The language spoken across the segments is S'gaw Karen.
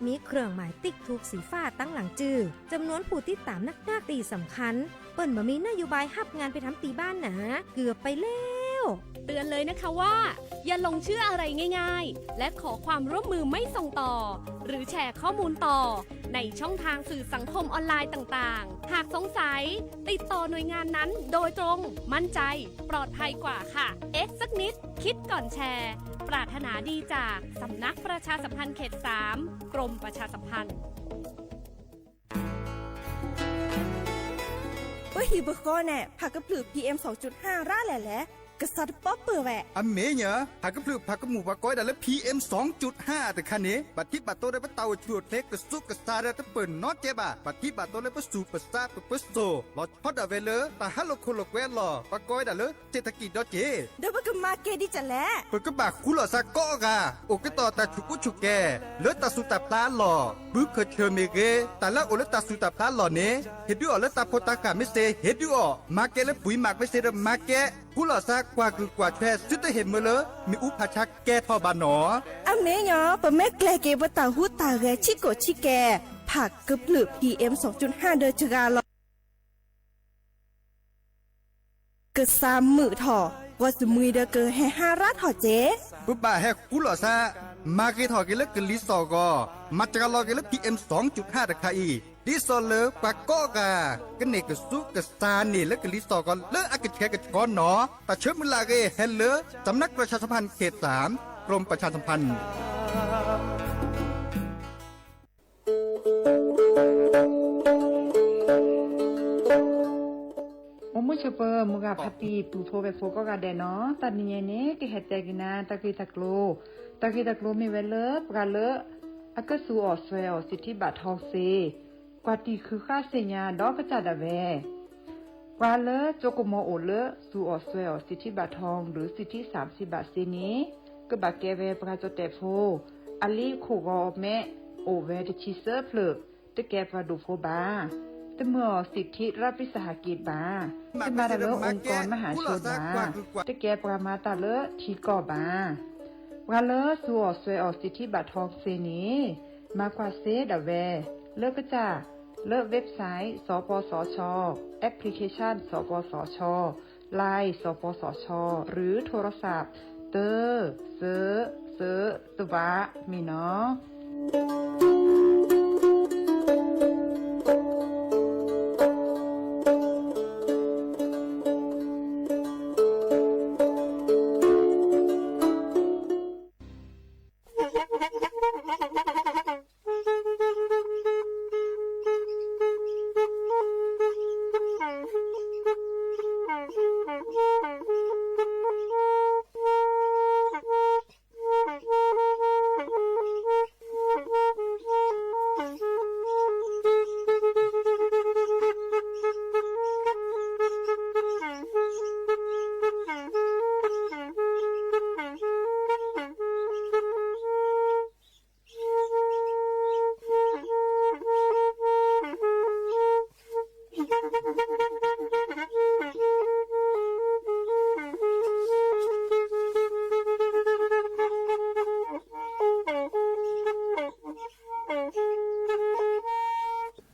มีเครื่องหมายติ๊กถูกสีฟ้าตั้งหลังจื่อ จำนวนผู้ติดตามนักๆ ที่สำคัญ เปิ้นบ่มีนโยบายฮับงานไปทำตีบ้านหนา เกือบไปแล้ว เตือนเลยนะคะว่า อย่าหลงเชื่ออะไรง่ายๆ และขอความร่วมมือไม่ส่งต่อ หรือแชร์ข้อมูลต่อ ในช่องทางสื่อสังคมออนไลน์ต่างๆ หากสงสัย ติดต่อหน่วยงานนั้นโดยตรง มั่นใจ ปลอดภัยกว่าค่ะ เอ๊ะสักนิด คิดก่อนแชร์ ปรารถนาดีจากสำนักประชาสัมพันธ์เขตสาม กรมประชาสัมพันธ์ ပဟံၣ်ပဃီန့ၣ် ဖးကဖျုး พีเอ็มสองจุดห้า ရၣ်လဲၣ်လဲၣ်, ကစးတပီၢ်ပၢၢ်ဝဲ. အမ့ၢ်ညီ, ဖးကဖျုးဖးကမူၣ်ပှၤကိးဝဲဒၣ်လၢ พีเอ็มสองจุดห้า တခါန့ၣ် ဘၣ်ထံးဘၣ်တိၢ်ဒီးပတၢ်အိၣ်ဆူၣ်အိၣ်ချ့ကစူးကစါဒီးတပၢၢ်နီတကဲဘၣ်. ဘၣ်ထံးဘၣ်တိၢ်လၢပစူၢ်ပစါ ပပၢၤစိၣ် လီၤဆီဒၣ်ဝဲလၢတၢ်ဟးလိာ်ခိၣ်လိာ်ကွဲအလီၢ် ပှၤကိးဝဲဒၣ်လၢ เศรษฐกิจ ဒီးက့ၤ ဒီးပကမၤကဲဒ်လဲၣ်. ပကဘၣ်ဃူလိာ်စါကိးဂၤ အိၣ်ကတီၢ်တၢ်ဆူၣ်ကူဆူၣ်ကဲ လၢတၢ်ဆူၣ်တၢ်ဖျါအလီၢ်, ဘုခၢၣ်ဆၢၣ်မ့ၢ်ဂ့ၤ, တၢ်လၢအအိၣ်လၢတၢ်ဆူၣ်တၢ်ဖျါအလီၢ်န့ၣ် ဟ့ၣ်ဒုးအီၤလၢတၢ်ဖိတၢ်ဃၢ်မ့ၢ်စ့ၢ် ဟ့ၣ်ဒုးအီၤ, မၤကဲလၢပှံၤမးမ့ၢ်စ့ၢ်ဒီးမၤကဲ, ဃူလိာ်စါကွၢ်ကုၢ်ကွၢ်ဆွဲ သုတဟ့ၣ်မၢလၢ မ့ၣ်အူဖးဆါကဲထီၣ်ဘၣ်နီၤ. အမ့ၢ်ညီ, ပမ့ၢ်ကျဲၤက့ၤပတၢ်ဟူးတၢ်ဂဲၤဆံးကိာ်ဆံးကဲ, ဖးကဖျုး พีเอ็มสองจุดห้า ဒီးစှၤလီၤ ကစၢ်မုာ်ထီၣ်, ပှၤစမှံၤဒီးကဟဲဟါရၣ်ထီၣ်က့ၤ. ပဘၣ်ဟဲဃူလိာ်စါ, မၤဂ့ၤထီၣ်က့ၤလၢကလံၤစိးအဂီၢ်, မၤစှၤလီၤက့ၤလၢ พีเอ็มสองจุดห้า တခါအံၤ, ဒ်သိးလၢပှၤကိးဂၤ ကန့ၢ်ကစူးကစါန့ၣ်လၢကလံၤစိးအဂီၢ်လၢအကဆှဲကဆှီနီၤ. တၢ်ဆၢမုၢ်လၢ်အဂ့ၢ်ဟဲလၢ สำนักประชาสัมพันธ์เขตสาม กรมประชาสัมพันธ์ အိၣ်မုာ်ဆိးပၢၤ မုၢ်ဂၤဖါတံၢ် ပုၢ်ဖိဝဲၢ်ဖိကိးဂၤဒဲးနီၤ, တနံၤအံၤန့ၣ် ကဟဲတဲက့ၤနၤ တၢ်ဂ့ၢ်တၢ်ကျိၤ, တၢ်ဂ့ၢ်တၢ်ကျိၤမ့ၢ်ဝဲလၢ ပှၤလၢ အကစူးအီၣ်စွဲအီၣ် สิทธิบัตรทอง စ့, ကွၢ်တံၢ်ဃုာ်ဃာ်သ့ၣ်ညါဒီးကစၢ်ဒၣ်ဝဲ ပှၤလၢကၠိကမီၤအိၣ်လၢ စူးအီၣ်စွဲအီၣ် สิทธิบัตรทอง ဒီး สิทธิสามสิบบาท စ့န့ၣ် ကဘၣ်ကဲဝဲပှၤကၠိတဲာ်ဖိ, အလံာ်ခိၣ်ဂီၤမဲ အိၣ်ဝဲတဆံသၢဖျၢၣ်, တကဲပှၤဒိၣ်ဖိဘၣ်. တမၢအီၤ สิทธิรัฐวิสาหกิจ ဘၣ်. တမၤတၢ်လၢ องค์กรมหาชน ဘၣ်. တကဲပှၤမၤတၢ်လၢထံကီၢ်ဘၣ်. ပှၤလၢစူးအီၣ်စွဲအီၣ် สิทธิบัตรทอง စ့န့ၣ် မၤကွၢ်စ့ဒၣ်ဝဲ လၢကစၢ် လၢ website สปสช, application สปสช, Line สปสช หรือ โทรศัพท์ သၢ သၢ သၢ သၢ မ့ၢ်နီၤ.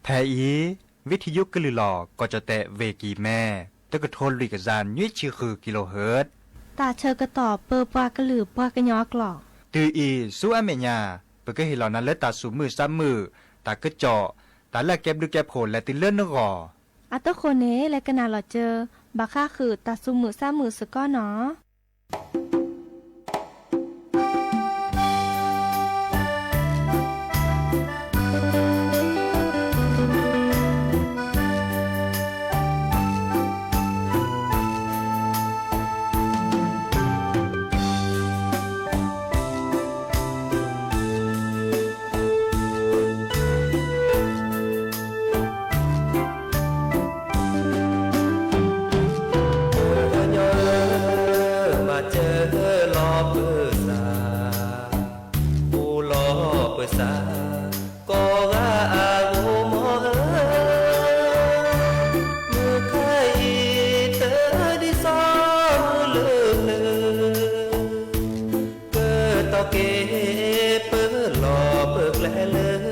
ဖဲအံၤ ဝံထံယိကလုၢ်လီၤ ကီၢ်ကၠီၣ်တဲၣ် ဝ့ၢ်ကံၤမဲ တကထိလွံၢ်ကယၤနွံဆံဃုကံလိဟၢၣ်, တၢ်ဆၢကတီၢ်ပၢပှၤကလုာ်ပှၤကညီအကျိာ်. တုၤအံၤဆူအမဲာ်ညါ ပကဟ့ၣ်လီၤနၤလၢတၢ်သူၣ်မုာ်သးမုာ်, တၢ်ကစီၣ်, တၢ်လၢအကဲဘျုးကဲဖှိၣ်လဲၤတုၤလၢနဂီၢ်. အတဃိန့ၣ် လဲၤကနၣ်လီၤစၢၤ ဘၣ်ဃးဃုာ်တၢ်သူၣ်မုာ်သးမုာ်စ့ၢ်ကီးနီၤ. ပှၤကညီဧၢ, မၤစၢၤလီၤပသး, အိၣ်လီၤပသး, ကိးဂၤအဂီၢ်မီၤဧၢ, မုၢ်ခါအံၤတဒ်သိးမုၢ်လၢနၢၤ, ကတီၢ်က့ၤပလီၢ်ပကျဲလၢ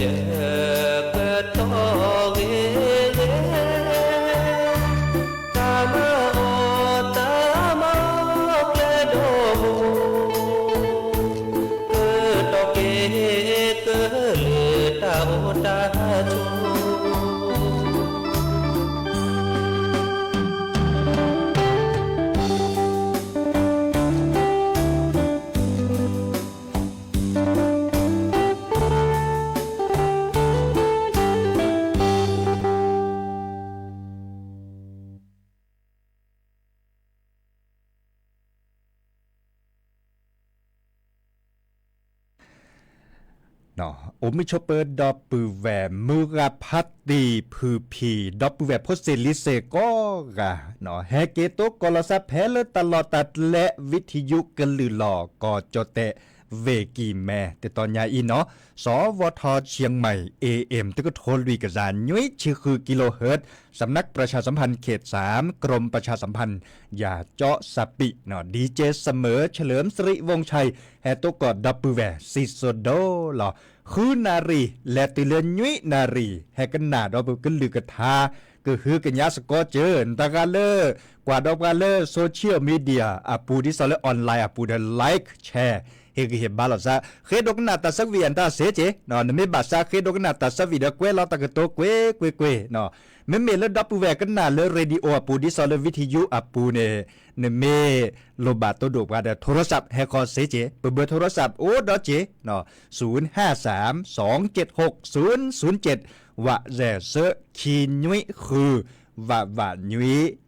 ကတီၢ်ဂ့ၤဂ့ၤ တၢ်မၤအီၣ်တၢ်မၤအီၣ်ကျဲဒီး ကတီၢ်က့ၤကလုာ်တၢ်အိၣ်တၢ်ဆိး အိၣ်မုာ်ဆိးပၢၤဒီပုၢ်ဝဲၢ် မုၢ်ဂၤဖးတံၢ်ဖုၣ်ဖံၣ် ဒီပုၢ်ဝဲၢ်ဖိစ့ၢ်လံၤစ့ၢ်ကိးဂၤ ဟဲက့ၤသကိးလီၤသးဖဲလၢတၢ်လီၢ်တၢ်ကျဲ ဝံထံယူကလုာ်လီၢ် ကီၢ်ကၠီၣ်တဲၣ် ဝ့ၢ်ကံၢ်မဲ တတီၤညါအံၤနီၤ สวทเชียงใหม่ เอเอ็ม တကထိလွံၢ်ကယၤ နွံဆံဃု กิโลเฮิรตซ์ สำนักประชาสัมพันธ์เขตสาม กรมประชาสัมพันธ์ อยากเจาะสปี ดีเจเสมอ เฉลิมสิริวงศ์ชัย ဟဲသကိးဒီပုၢ်ဝဲၢ် စံၣ်စိၤဒိၣ်လီၤ ဃုနၣ်ရံၣ် လဲၤတုၤလၢနွံနၣ်ရံၣ် ဟဲကနၣ်ဒီးပကလုၢ်ကထါ ကဟုကညးစ့ၢ်ကီးစၢၤ နတဂၤလၢ ကွၢ်ဒီးပှၤလၢ social media အပူၤ ဒ်သိးလၢ online အပူၤဒီး like share ဟ့ၣ်ဂံၢ်ဟ့ၣ်ဘါလိာ်သး ဃ့ဒိးကနၣ်တၢ်ဆၢကွံာ်အတၢ်စ့ၢ်ကီး နမ့ၢ်ဘၣ်သးဃ့ဒိးကနၣ်တၢ်ဆၢကွံာ်ဒီး ကွဲးလီၤတၢ်ကတိၤကွ့ၢ်ကွ့ၢ်ကွ့ၢ် မ့မ့ၢ်လၢဒီပုၢ်ဝဲၢ်ကနၣ်လၢ radio အပူၤ ဒ်သိးလၢ ဝံထံယူအပူၤန့ၣ် နမ့ၢ်လိၣ်ဘၣ်တိၢ်ဒိၣ်ပှၤဒီး โทรศัพท์ ဟဲဃီၤစ့ၢ်ကီး ပဘၢ โทรศัพท์ အိၣ်ဒီးစ့ၢ် ศูนย์ห้าสาม สองเจ็ดหก ศูนย์ศูนย์เจ็ด ဝးစဲးဆၢ ခံနွံဃု ဝးဝး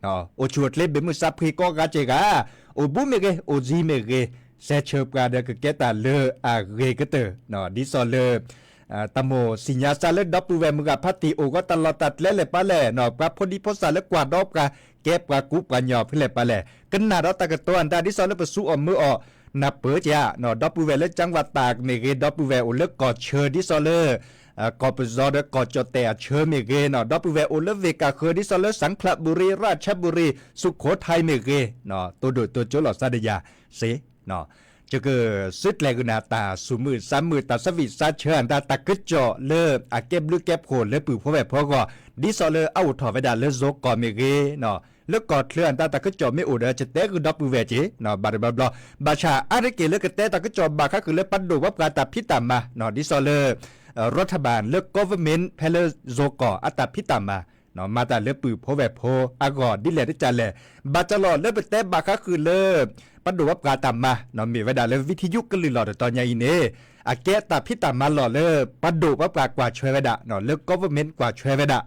နွံ အိၣ်ဆူၣ်အိၣ်ချ့ဘၣ်မုၢ်ဆါဖှံကိးဂၤစ့ၢ်ကီး အိၣ်ဘူးမ့ၢ်ဂ့ၤ အိၣ်ဆံးမ့ၢ်ဂ့ၤ စဲးဆၢပှၤဒီးကကဲတၢ်လၢအဂ့ၤကတၢၢ် ဒ်သိးလၢ တၢ်မိၣ်သ့ၣ်ညါစ့ၢ်လၢဒီပုၢ်ဝဲၢ်မုၢ်ဂၤဖးတံၢ်အိၣ်ဂီၢ်တၢ်လီၢ်တၢ်ကျဲလဲၣ်ပာ်လဲၣ် ပှၤဖိဒံဖိသၣ်လၢကွၢ်ဒီးပှၤ ကဲပှၤကူပှၤကညီဖဲလဲၣ်ပာ်လဲၣ် ကနၣ်ဒီးတၢ်ကတိၤအတၢ် ဒ်သိးလၢပသူအီၤမၢအီၤ နၢ်ပၢၢ်က့ၤဧါ ဒီပုၢ်ဝဲၢ်လၢ จังหวัดตาก မ့ၢ်ဂ့ၤ ဒီပုၢ်ဝဲၢ်အိၣ်လၢကီၢ်ဆၢ ဒ်သိးလၢ ကီၢ်ပယီၤဒီးကီၢ်ကၠီၣ်တဲၣ်အဆၢမ့ၢ်ဂ့ၤ ဒီပုၢ်ဝဲၢ်အိၣ်လၢဝ့ၢ်ကၢ်ဃၢၤ ဒ်သိးလၢ สังขละบุรี ราชบุรี สุโขทัย မ့ၢ်ဂ့ၤ တိၢ်ဒိၣ်တိၢ်ကၠိလိာ်သးဒီးယၤစ့ၢ် ယကစံးကျၢၤကနၣ်တၢ်ဆူၣ်မုာ်သးမုာ် တၢ်ဆၢဝံၣ်သးဆၢအတၢ် တၢ်ကစီၣ်လၢအကဲဘျုးကဲဖှိၣ်လၢပုၢ်ဖိဝဲၢ်ဖိအဂီၢ် ဒ်သိးလၢအအိၣ်ထီၣ်ဝဲဒၣ်လၢယိၤကီၢ်မ့ၢ်ဂ့ၤ လၢကီၢ်ချၢအတၢ် တၢ်ကစီၣ်မ့ၢ်အိၣ်ဒီး ယတဲဃုာ်ဒီပုၢ်ဝဲၢ်က့ၤ ဘၣ်တဘျီဘျီ ဘၣ်ဆၣ်အါတက့ၢ်လၢကတဲတၢ်ကစီၣ်ဘၣ်ဃးဃုာ်လၢပှၤဒိၣ်ပှၤပှၢ်တၢ်ဖံးတၢ်မၤ ဒ်သိးလၢ รัฐบาล လၢ government ဖဲလၢယိၤကီၢ်အတၢ်ဖံးတၢ်မၤ မၤတၢ်လၢပုၢ်ဖိဝဲၢ်ဖိအဂီၢ်ဒ်လဲၣ်ဒ်လဲၣ် ဘၣ်တဘျီလၢပတဲဘၣ်ဃးဃုာ်လၢ ပှၤဒိၣ်ပှၤပှၢ်တၢ်မၤ မ့ၢ်ဝဲဒၣ်လၢ ဝံထံယူကလုာ်လီၢ်တတီၤညါအံၤန့ၣ် အကဲတၢ်ဖံးတၢ်မၤလီၢ်လၢ ပှၤဒိၣ်ပှၤပှၢ်ကွၢ်ဆၢဝဲဒၣ် လၢ government ကွၢ်ဆၢဝဲဒၣ်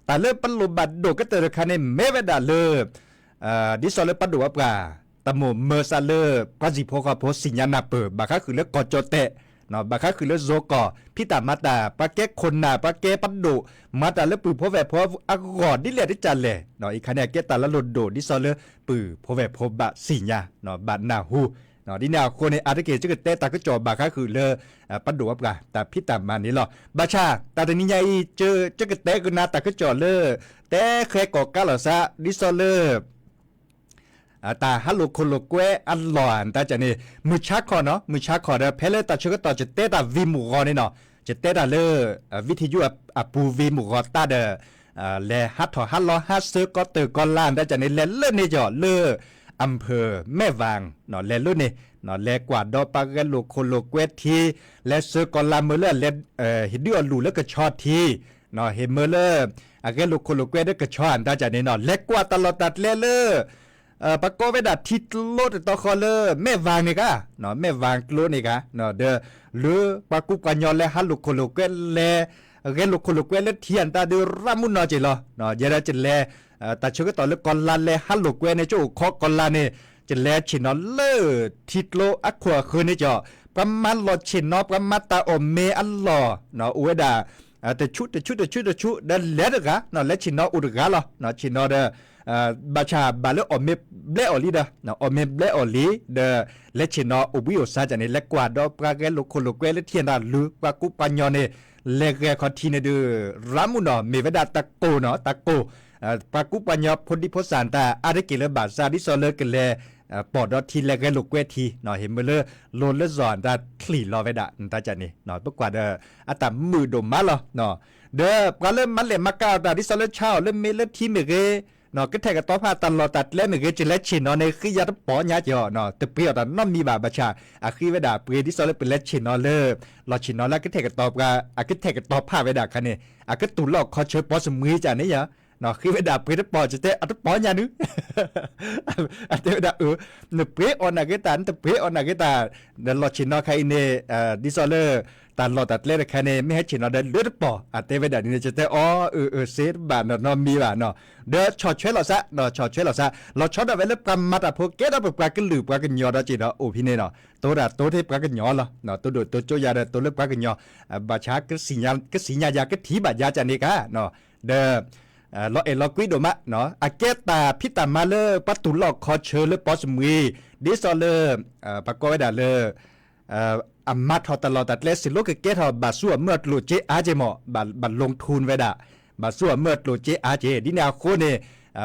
တၢ်လၢပလိၣ်ဘၣ်ဒိၣ်ကတၢၢ်တခါန့ၣ် မ့ၢ်ဝဲဒၣ်လၢ ဒ်သိးလၢပှၤဒိၣ်ပှၤပှၢ် တၢ်မိၣ်မၢစ့ၢ်လၢ ပှၤစံၣ်ဖိဃီဖိသ့ၣ်ညါနၢ်ပၢၢ် ဘၣ်ဃးဃုာ်လၢကီၢ်ကၠီၣ်တဲၣ် ဘၣ်ဃးဃုာ်လၢယိၤကီၢ် ဖံးတၢ်မၤတၢ် ပှၤကဲခိၣ်နၢ် ပှၤကဲပှၤဒိၣ် မၤတၢ်လၢပုၢ်ဖိဝဲၢ်ဖိအဂီၢ်ဒ်လဲၣ်ဒ်လဲၣ် အံၤခါန့ၣ် အကဲတၢ်လၢလိၣ်ဒိၣ် ဒ်သိးလၢပုၢ်ဖိဝဲၢ်ဖိဘၣ်သ့ၣ်ညါ ဘၣ်နၢ်ဟူ ဒ်န့ၣ်အဃိန့ၣ် အါတက့ၢ် ယကတဲတၢ်ကစီၣ်ဘၣ်ဃးဃုာ်လၢ ပှၤဒိၣ်ပှၤပှၢ်တၢ်ဖံးတၢ်မၤန့ၣ်လီၤ. ဘၣ်ဆၣ် တၢ်တနံၤညါအံၤ ယကတဲကနၣ်တၢ်ကစီၣ်လၢ တဲဃဲၤကီၢ်ကးလီၤစ့ၢ် ဒ်သိးလၢ တၢ်ဟးလိာ်ခိၣ်လိာ်ကွဲအလီၢ် တၢ်ကန့ၣ် မုၢ်ဆါခီနီၤ မုၢ်ဆါခီဒီး ဖဲလၢတၢ်ဆၢကတီၢ် ယတဲတၢ်ဝံၤမုၢ်ဂီၤန့ၣ်နီၤ ယတဲတၢ်လၢ ဝံထံယူအပူၤဝံၤမုၢ်ဂီၤတၢ်ဒီး လဲၤဟးထီၣ်ဟးလီၤဟးဆၢကီၢ်တၢၢ်ကီၢ်လါ တၢ်ကန့ၣ် လဲၤလၢန့ၣ်ကီၢ်လၢ အၣ်ဖၢၣ်မဲၣ်ဝၣ် လဲၤလၢန့ၣ် လဲၤကွၢ်ဒီးပှၤဂဲၤလိာ်ခိၣ်လိာ်ကွဲထံ လဲၤဆှၢကီၢ်လါမၢလၢအလဲၤ ဟ့ၣ်ဒုးအီၣ်လူၢ်လၢကဆီထံ ဟ့ၣ်မၢလၢ အဂဲၤလိာ်ခိၣ်လိာ်ကွဲလၢကဆီ တၢ်ကန့ၣ်နီၤ လဲၤကွၢ်တၢ်လီၢ်တၢ်ကျဲလၢ ပကိးဝဲဒၣ်ထံကျိတတီၤဃီလၢ မဲၣ်ဝၣ်န့ၣ်ဂ့ၤ မဲၣ်ဝၣ်ကျိန့ၣ်ဂ့ၤ ဒီး လၢပှၤကူပှၤကညီလဲၤဟးလိာ်ခိၣ်လိာ်ကွဲလဲၤ ဂဲၤလိာ်ခိၣ်လိာ်ကွဲလၢထံအတၢ်ဒုးရၣ်မုၢ်နီၢ်က့ၤလီၤ. ယဲဒၣ်ကလဲၤ တၢ်ဆၢကတီၢ်လၢကီၢ်လါလဲၤဟးလိာ်ကွဲန့ၣ် ကအိၣ်ခိးကီၢ်လါန့ၣ် ကလဲၤဆ့ၣ်နီၤလၢထံကျိအခိၣ်အဃၢၤန့ၣ်ကီၢ် ပှၤမၤလီၢ်ဆ့ၣ်နီၤ ပှၤမၤတၢ်အီၣ်မ့ၤအလီၢ် အိၣ်ဝဲဒၣ် တဆူတဆူတဆူတဆူ ဒီးလဲၤတဂၤ လဲၤဆ့ၣ်နီၤအိၣ်တဂၤလီၤ. ဆ့ၣ်နီၤဒီး ဘၣ်ဆၣ်ဘၣ်လၢအီၣ်မ့ၤဘျဲအီၣ်လံဒီး အီၣ်မ့ၤဘျဲအီၣ်လံ ဒီး လဲၤဆ့ၣ်နီၤအိၣ်ဘှံးအိၣ်ဆါကန့ၣ် လဲၤကွၢ်ဒီးပှၤဂဲၤလိာ်ခိၣ်လိာ်ကွဲလၢထံတၢ်လူၤ ပှၤကူပှၤကညီန့ၣ် လဲၤဂဲၤခီထံန့ၣ်ဒုး ရၣ်မုၢ်နီၢ် မ့ၢ်ဝဲဒၣ်တကိၢ်နီၤ တကိၢ် ပှၤကူပှၤကညီဖိဒံဖိသၣ်တၢ် အါတက့ၢ်လၢဘၣ်ဆၣ် ဒ်သိးလၢကလဲၤ ပိာ်ဒီထံလဲၤဂဲၤလိာ်ကွဲထံနီၤ ဟ့ၣ်မ့ၢ်လၢ လိၤလၢစီၤအတၢ်ချံးလီၤဝဲဒၣ် နတၢ်ကန့ၣ် ပကွၢ်ဒီး အတၢ်မုာ်ဒိၣ်မးလီၤ. ဒီးပှၤလၢမၤလဲၢ်မၤကၤအီၤတၢ် ဒ်သိးလၢဆါအီၤလၢမ့ၢ်လၢထံမ့ၢ်ဂ့ၤ ကထဲးကတီၤဖၣ်တၢ်လီၢ်တၢ်ကျဲမ့ၢ်ဂ့ၤ ကလဲၤဆ့ၣ်နီၤန့ၣ် ဃ့ယၤတပီၢ်ညါက့ၤအီၤ တပှ့ၤအီၤတၢ်နီတမံၤဘၣ် ဘၣ်ဆၣ် အဃ့ဝဲဒၣ်ပှ့ၤဒ်သိးလၢပလဲၤဆ့ၣ်နီၤလၢ လီၢ်ဆ့ၣ်နီၤလၢအကထဲးကတီၤပှၤ အကထဲးကတီၤဖၣ်ဝဲဒၣ်ခါန့ၣ် အကတူၢ်လိာ်ခီဆၢပီစမံၤကန့ၣ်ယါ ဃ့ဝဲဒၣ်ပှ့ၤတပီၢ် ကတဲအတပီၢ်ညါနုၤ အတဲဝဲဒၣ်အၢ နပှ့ၤအီၣ်နၢ်ဂ့ၤတၢ် နတပှ့ၤအီၣ်နၢ်ဂ့ၤတၢ် ဒီးလီၢ်ဆ့ၣ်နီၤခါအံၤန့ၣ် ဒ်သိးလၢ တၢ်လီၢ်တၢ်ကျဲတခါန့ၣ် မ့ၢ်ဟဲဆ့ၣ်နီၤဒီးလၢတပီၢ် အတဲဝဲဒၣ်ဒ်န့ၣ် ကတဲအီၤ အၢ အၢ စ့တဘၣ်နီတမံၤဘၣ်နီၤ ဒီးဆီၣ်ထွဲလီၤစး ဆီၣ်ထွဲလီၤစး လီၤဆီဒၣ်ဝဲလၢပှၤမၤတၢ်ဖိကဲထီၣ်ပပှၤကလုာ်ပှၤကညီဒီးက့ၤဒီးအိၣ်ဖဲန့ၣ်နီၤ တိၤတၢ်တိၤထဲပှၤကညီလီၤ တိၤဒိၣ်တိၤကၠိယၤဒီးတိၤလၢပှၤကညီ ဘၣ်ဆၣ် ကစံၣ်ညါယၤကထံၣ်ဘၣ်ယၤကန့ၣ်ကါ ဒီး လီၤအဲၣ်လီၤကွံဒိၣ်မး အကဲတၢ်ဖံးတၢ်မၤလၢပှၤတူၢ်လိာ်ခီဆၢလၢပီစမံၤ ဒ်သိးလၢ ပှၤကိးဝဲဒၣ်လၢ အမၤထီၣ်တၢ်လီၢ်တၢ်ကျဲစ့ၢ်လီၤကကဲထီၣ်ဘၣ်ဆူအမုၢ်အကျိၣ်စ့အါက့ၤမး ဘၣ် ဘၣ် lone tune ဝဲဒၣ် ဘၣ်ဆူအမုၢ်အကျိၣ်စ့အါက့ၤ ဒ်န့ၣ်အဃိန့ၣ်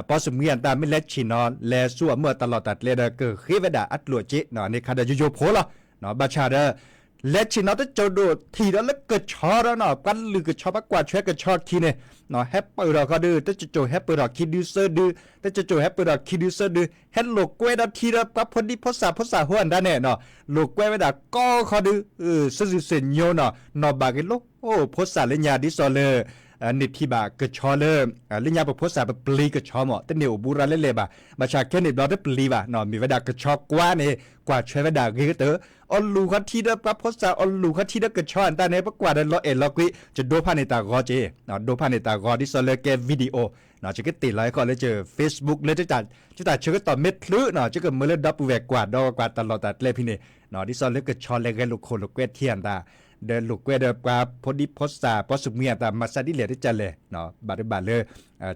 ပီစမံၤအတၢ်မ့ၢ်လဲၤဆ့ၣ်နီၤ လဲၤဆူအမုၢ်အတၢ်လီၢ်တၢ်ကျဲဒီးကဃ့ဝဲဒၣ်အကျိၣ်စ့ န့ၣ်ခါဒီးယိယိဖိလီၤ ဘၣ်ဆၣ်ဒီး လဲၤဆ့ၣ်နီၤတစိၢ်ဒိၣ်ထံၣ်ဒီးလၢကဆီဒီးနီၤ ပှၤလုၢ်ကဆီ ပှၤကွၢ်ထွဲကဆီခံန့ၣ် ဟဲပၢၢ်ထီၣ်ဃီဒီး တစိၢ်စိၢ်ဟဲပၢၢ်ထီၣ်ခံဒုသၢဒု တစိၢ်စိၢ်ဟဲပၢၢ်ထီၣ်ခံဒုသၢဒု ဟဲလိာ်ကွဲဒီးထံဒီးပှၤဖိဒံဖိသၣ်ဖိသၣ်ဟိအတၢ်န့ၣ် လိာ်ကွဲဝဲဒၣ်ကိးဃီဒု စ့ၢ်စ့ၢ်ညိနီၤ နီၢ်ဘၣ်ဂ့ၤလိာ် ဖိသၣ်လၢညါဒ်သိးလၢ န့ၢ်ထံၣ်ဘၣ်ကဆီလၢ လၢညါပဖိသၣ်ပပျံၤကဆီမး တန့ၢ်အိၣ်ဘူးရၤလဲၣ်လဲၣ်ဘၣ် ဘၣ်ဆၣ်ခဲန့ၣ်ဘျီတပျံၤဘၣ် မ့ၢ်ဝဲဒၣ်ကဆီကွါန့ၣ် ကွၢ်ထွဲဝဲဒၣ်ဂ့ၤကတၢၢ် အီၣ်လူၤဃီထံဒီးပှၤဖိသၣ် အီၣ်လူၤဃီထံဒီးကဆီအတၢ်န့ၣ် ပကွၢ်ဒီးလီၤအဲၣ်လီၤကွံ ယဒိဖးန့ၢ်တၢ်ဂီၤက့ၤ ဒိဖးန့ၢ်တၢ်ဂီၤဒ်သိးလၢကဲ video ယကတ့ၢ်လီၤအဃိလၢ Facebook လၢ တၢ်ဆၢကတီၢ်မ့ၢ်ချုးနီၤ ယကမၢလၢဒီပုၢ်ဝဲၢ်ကွၢ်ဒီးကွၢ်တၢ်လီၢ်တၢ်ကျဲဖဲန့ၣ် ဒ်သိးလၢကဆီလဲၤဂဲၤလိာ်ခိၣ်လိာ်ကွဲထံအတၢ် ဒီးလိာ်ကွဲဒီးပှၤဖိဒံဖိသၣ် ပီစမံၤအတၢ်မၤစၢ်ဒ်လဲၣ်တကလဲၣ် ဘၣ်တဘၣ်လၢ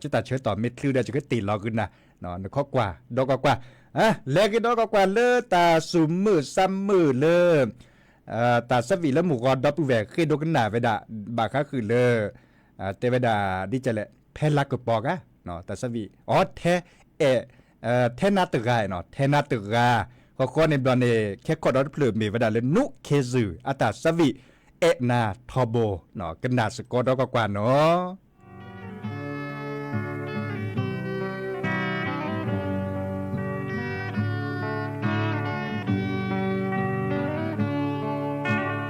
တၢ်ဆၢကတီၢ်မ့ၢ်ချုးဒီး ယကတ့ၢ်လီၤကနၤ နခီကွၢ်ဒီးကွၢ်ကွၢ် လဲၤက့ၤဒီးကွၢ်ကွၢ်လၢတၢ်စူၤမုၢ်သးမုၢ်လၢ တၢ်သးဝံၣ်လၢမုၢ်ဂီၤဒီပုၢ်ဝဲၢ်ဃ့ဒိကနၣ်ဝဲဒၣ် ဘၣ်ဃးဃုာ်လၢ တဲဝဲဒၣ်ဒ်လဲၣ် ဖဲလါကပီၤဂၤ တၢ်သးဝံၣ် အီ ထဲအဲၣ် ထဲနါတဂၤနီၤ ထဲနါတဂၤ ဃီဃီန့ၣ်ဘျီန့ၣ် ခဲခီၣ်ဒီတဖျၢၣ်မ့ၢ်ဝဲဒၣ်လၢ နူးခ့ၣ်စူၣ် အတၢ်သးဝံၣ် အဲၣ်နၤထီဘိ ကနၣ်စ့ၢ်ကီးဒီးကွၢ်ကွၢ်နီၤ တၢ်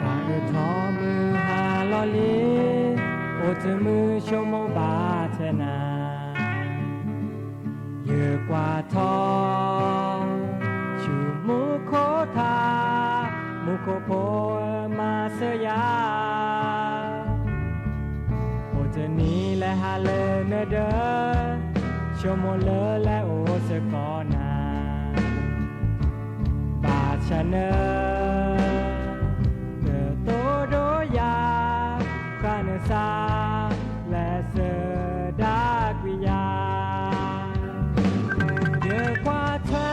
အၢၣ်ထီၣ်မုၢ်ဟါလီၤလံ, အိၣ်တမုာ်ဆိကမိၣ်ဘၣ်ထဲနၤ, ယကွၢ်ထီၣ် ဆူမူခိၣ်ထး, မူခိၣ်ဖိမၤစၢၤယၤ, အိၣ်တနံၤလၢဟါလၢနၤဒီး, ဆိကမိၣ်လၢလဲၤအိၣ်စ့ၢ်ကီးနၤ ဘၣ်ဆၣ်နၤ တတိၢ်ဒီးယၤ, ဃၣ်နသး လဲၤစၢၤဒၣ်ကွံာ်ယၤ, ယကွၢ်ထွဲ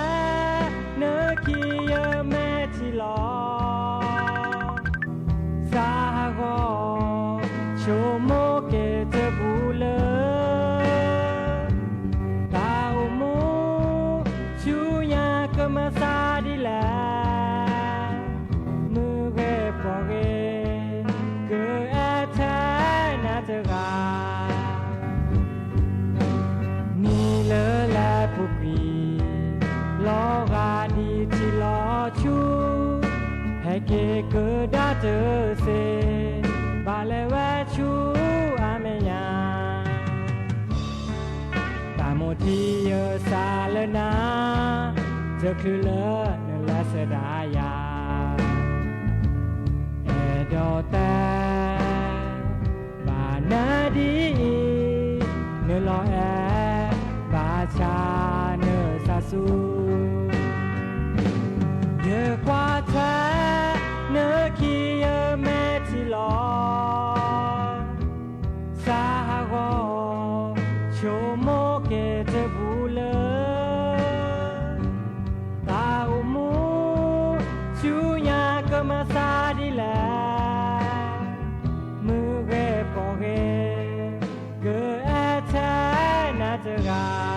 နခံယမဲာ်ထံလီၤ သးဟးဂီၤ ဆိကမိၣ်က့ၤတပူၤလၢ တၢ်အိၣ်မူ ဆူညါကမၤသးဒ်လဲၣ်, မုၢ်ဂ့ၤပှၤဂ့ၤ ကအဲၣ်ထဲနၤတဂၤ နံၤလၢလဲၤပူၤကွံာ် လီၤဂာ်ဒ်ထံလီၤဆူ, ဟဲက့ၤကဒါတသ့, ဘၣ်လဲၤဝဲဆူအမဲာ်ညါ, တၢ်မိၣ်ထံယသးလၢနၤ, တချုးလၢနလဲၤဆၢဒၣ်ယၤ, အဲၣ်ဒိးတဲ ဘၣ်နၤဒ်အံၤ, နလီၤအဲၣ် ဘၣ်ဆၣ်နသးစူၤ, ယကွၢ်ထွဲ နခံယမဲာ်ထံလီၤ သးဟးဂီၤ ဆိကမိၣ်က့ၤတပူၤလၢ တၢ်အိၣ်မူ ဆူညါကမၤသးဒ်လဲၣ်, မုၢ်ဂ့ၤပှၤဂ့ၤ ကအဲၣ်ထဲနၤတဂၤ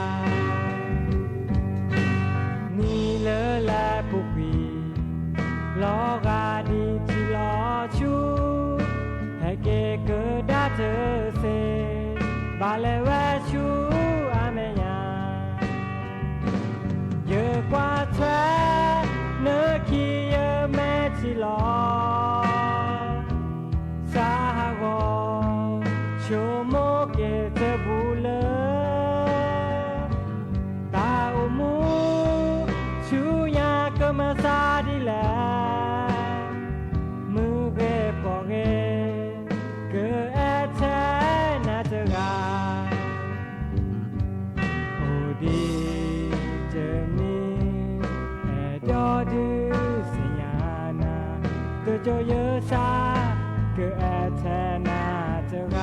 လဲၤဝဲဆူအမဲာ်ညါ, ယကွၢ်ထွဲနခံယမဲာ်ထံလီၤ. စးဟးဂီၤ ဆိကမိၣ်က့ၤတဘူလၢ တၢ်အိၣ်မူ ဆူညါကမၤစးဒ်လဲၣ်, မုၢ်ဂ့ၤပှၤဂ့ၤ ကအဲၣ်ထဲနၤတဂၤ, အိၣ်ဒံးတမံၤ အဲၣ်ဒိးဒုးသ့ၣ်ညါနၤ, တကၠိယစၢ် ကအဲၣ်ထဲနၤတဂၤ.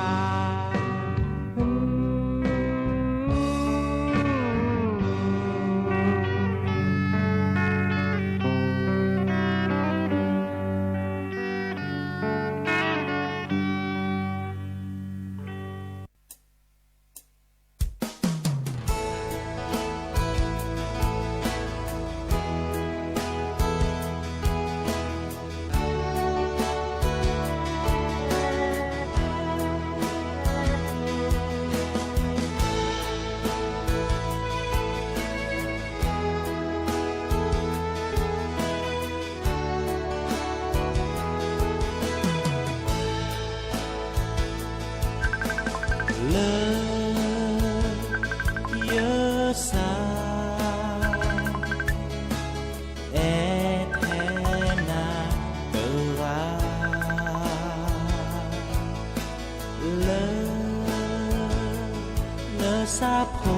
လၢ ယစၢ် အဲၣ်ထဲနၤတဂၤ, လၢ လၢဆၣ်ဖိ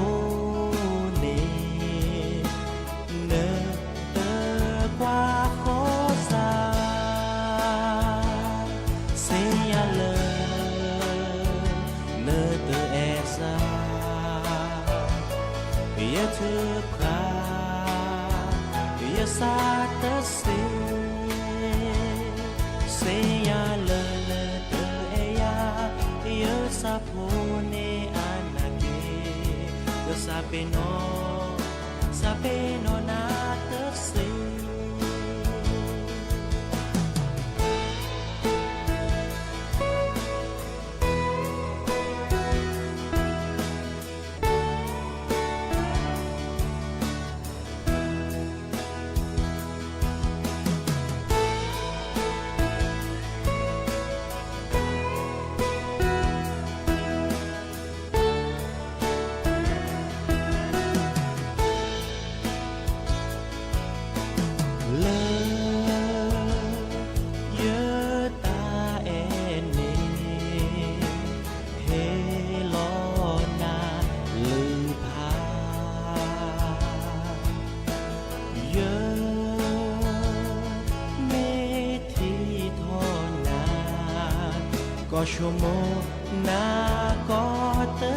န့ၣ် နတကွၢ်ဃီစၢ်, သ့ၣ်ညါလၢ နတအဲၣ်စၢ် ယထုကဖၣ် ယစၢ်တသ့, သ့ၣ်ညါလၢနတအဲၣ်ယၤ, ယဆၣ်ဖိန့ၣ်အနၢ်က့ၤ, ယစၢ်ပ့ၤနီၣ်, စၢ်ပ့ၤနီၣ်နၤတသ့. လၢ ယတၢ်အဲၣ်န့ၣ် ဟ့ၣ်လီၤနၤလုၢ်ဖး, ယ မ့ၢ်ထံၣ်ထီၣ်နၤ, ကီၢ်ဆိကမိၣ်နၤကီၢ်တသ့,